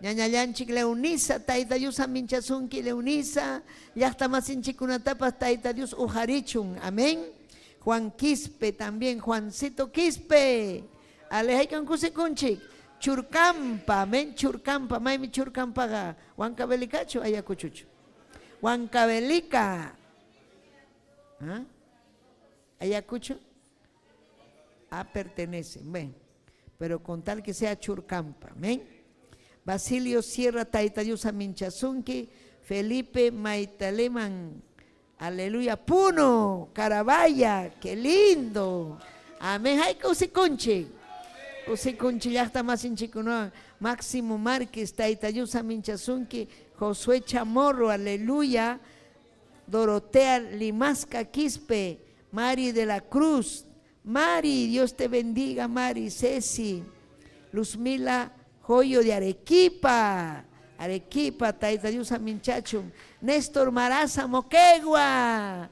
Ñañallanchik Leonisa, Tayta Dios aminchasunki Leonisa, llaqta masinchikunatapas Tayta Dios uqarichun. Amén. Juan Quispe también, Juancito Quispe. Alejaykan kusikunchik. Churcampa, amén, Churcampa, maymi Churcampaqa, Huancavelicachu, Ayacuchuchu. Huancavelica. ¿Ah? Ayacucho. Ah, pertenece, bueno, pero con tal que sea Churcampa, amén. Basilio Sierra Tayta Dios aminchasunki, Felipe Maitaleman, aleluya, Puno, Carabaya, qué lindo. Amén, hay kusikunchik. Kusikunchik llaqta masinchikkunawan. Máximo Márquez, Tayta Dios aminchasunki, Josué Chamorro, aleluya. Dorotea Limasca Quispe, Mari de la Cruz, Mari, Dios te bendiga, Mari, Ceci, Luzmila Joyo de Arequipa, Arequipa, Tayta Dios aminchachun, Néstor Maraza Moquegua,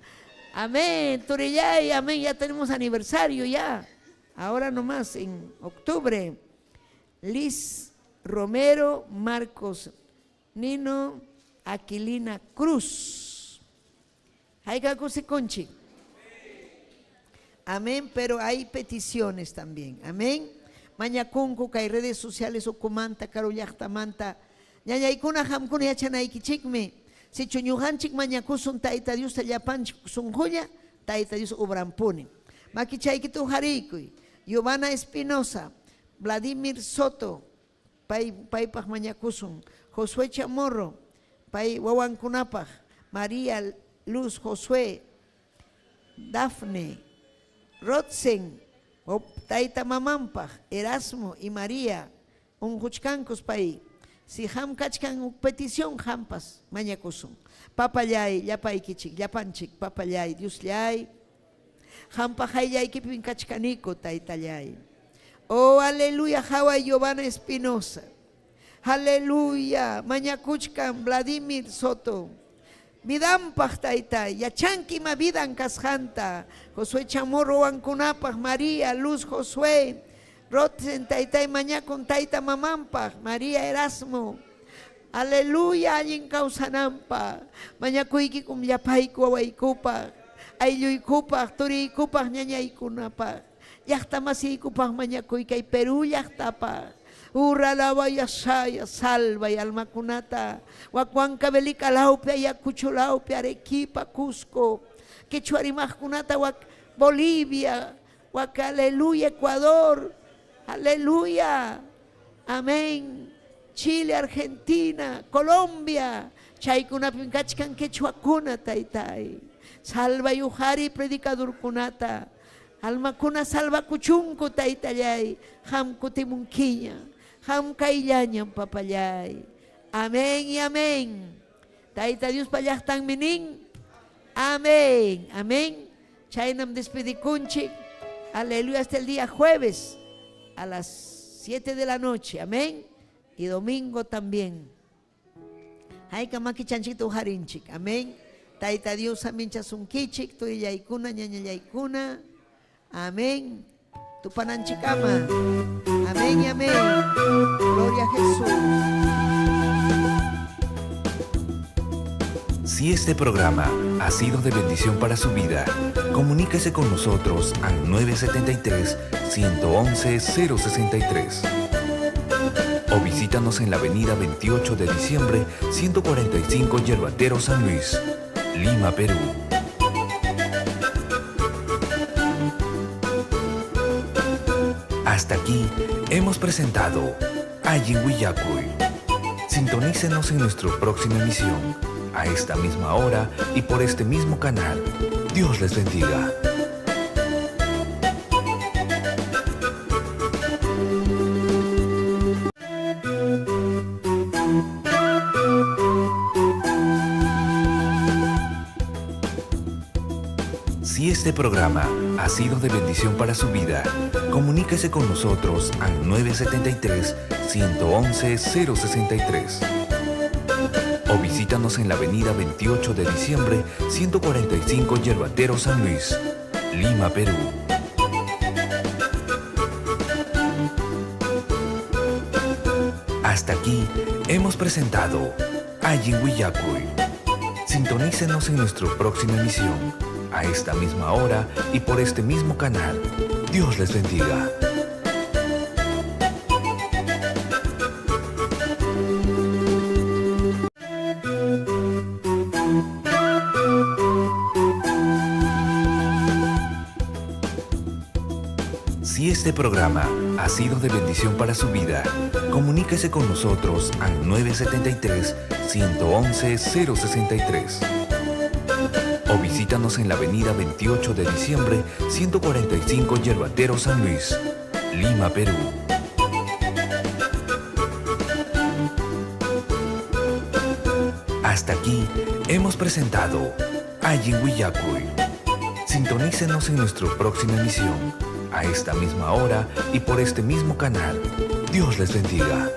amén, Turillay, amén, ya tenemos aniversario ya, ahora nomás en octubre, Liz Romero, Marcos Nino, Aquilina Cruz. Hayka kusikunchik. Amén, pero hay peticiones también. Amén. Mañakunku kay redes sociales ukumanta, karu llaqtamanta. Ñañaykuna qamkuna yachanaykichikmi. Sichu ñuqanchik mañakusun Tayta Diosta llapanchik sunqulla, Tayta Dios ubrampuni. Makichaykita uqariykuy. Giovanna Espinosa, Vladimir Soto, pay paypaq mañakusun. Josué Chamorro, pay wawankunapaq. María Luz Josué, Dafne, Rotzen, tayta mamanpaq, Erasmo y María, unquchkankus pay. Si qam kachkan huk petición, qampas mañakusun. Papallay, llapaykichik, llapanchik, papallay, Diosllay, qampa qayllaykipim kachkaniku, taytallay. Oh, aleluya, haway Giovanna Espinosa. Aleluya, mañakuchkan Vladimir Soto. Vidanpaq taytay, yachanki ima vidan kasqanta. Josué Chamorro wankunapaq, María Luz Josué, Rotzen taytay mañakun tayta mamanpaq, María Erasmo. Aleluya, allin kawsananpaq. Mañakuykikum llapayku wawaykupaq, aylluykupaq, turiykupaq, ñañaykunapaq. Llaqta masiykupaq mañakuy kay Perú llaqtapaq. Uralawayasaya salvay almakunata. Wak Huancavelica lawpi, Ayacucho lawpi, Arequipa, Cusco. Quechua rimaqkunata wak Bolivia, wak aleluya Ecuador. Aleluya. Amén. Chile, Argentina, Colombia. Chaykunapim kachkan quechuakuna, taytay. Salvay uqari predicadorkunata. Almakuna salvakuchunku, taytallay. Qam kutimunkiña. Qam kayllañam, papallay. Amén y amén. Tayta Diospa llaqtanmi nin. Amén. Amén. Chaynam despedikunchik. Aleluya. Hasta el día jueves a las 7 de la noche. Amén. Y domingo también. Hayka makichanchikta uqarinchik. Amén. Tayta Dios aminchasunkichik, turillaykuna, ñañallaykuna. Amén. Tupananchikama. Amén y amén. Gloria a Jesús. Si este programa ha sido de bendición para su vida, comuníquese con nosotros al 973-111-063. O visítanos en la avenida 28 de diciembre, 145 Yerbatero San Luis, Lima, Perú. Hasta aquí hemos presentado Allin Willakuy. Sintonícenos en nuestra próxima emisión, a esta misma hora y por este mismo canal. Dios les bendiga. Si este programa ha sido de bendición para su vida, comuníquese con nosotros al 973-111-063. O visítanos en la avenida 28 de diciembre, 145 Yerbatero San Luis, Lima, Perú. Hasta aquí hemos presentado Allin Willakuy. Sintonícenos en nuestra próxima emisión, a esta misma hora y por este mismo canal. Dios les bendiga. Si este programa ha sido de bendición para su vida, comuníquese con nosotros al 973-111-063. O visítanos en la avenida 28 de diciembre, 145 Yerbatero San Luis, Lima, Perú. Hasta aquí hemos presentado Allin Willakuy. Sintonícenos en nuestra próxima emisión, a esta misma hora y por este mismo canal. Dios les bendiga.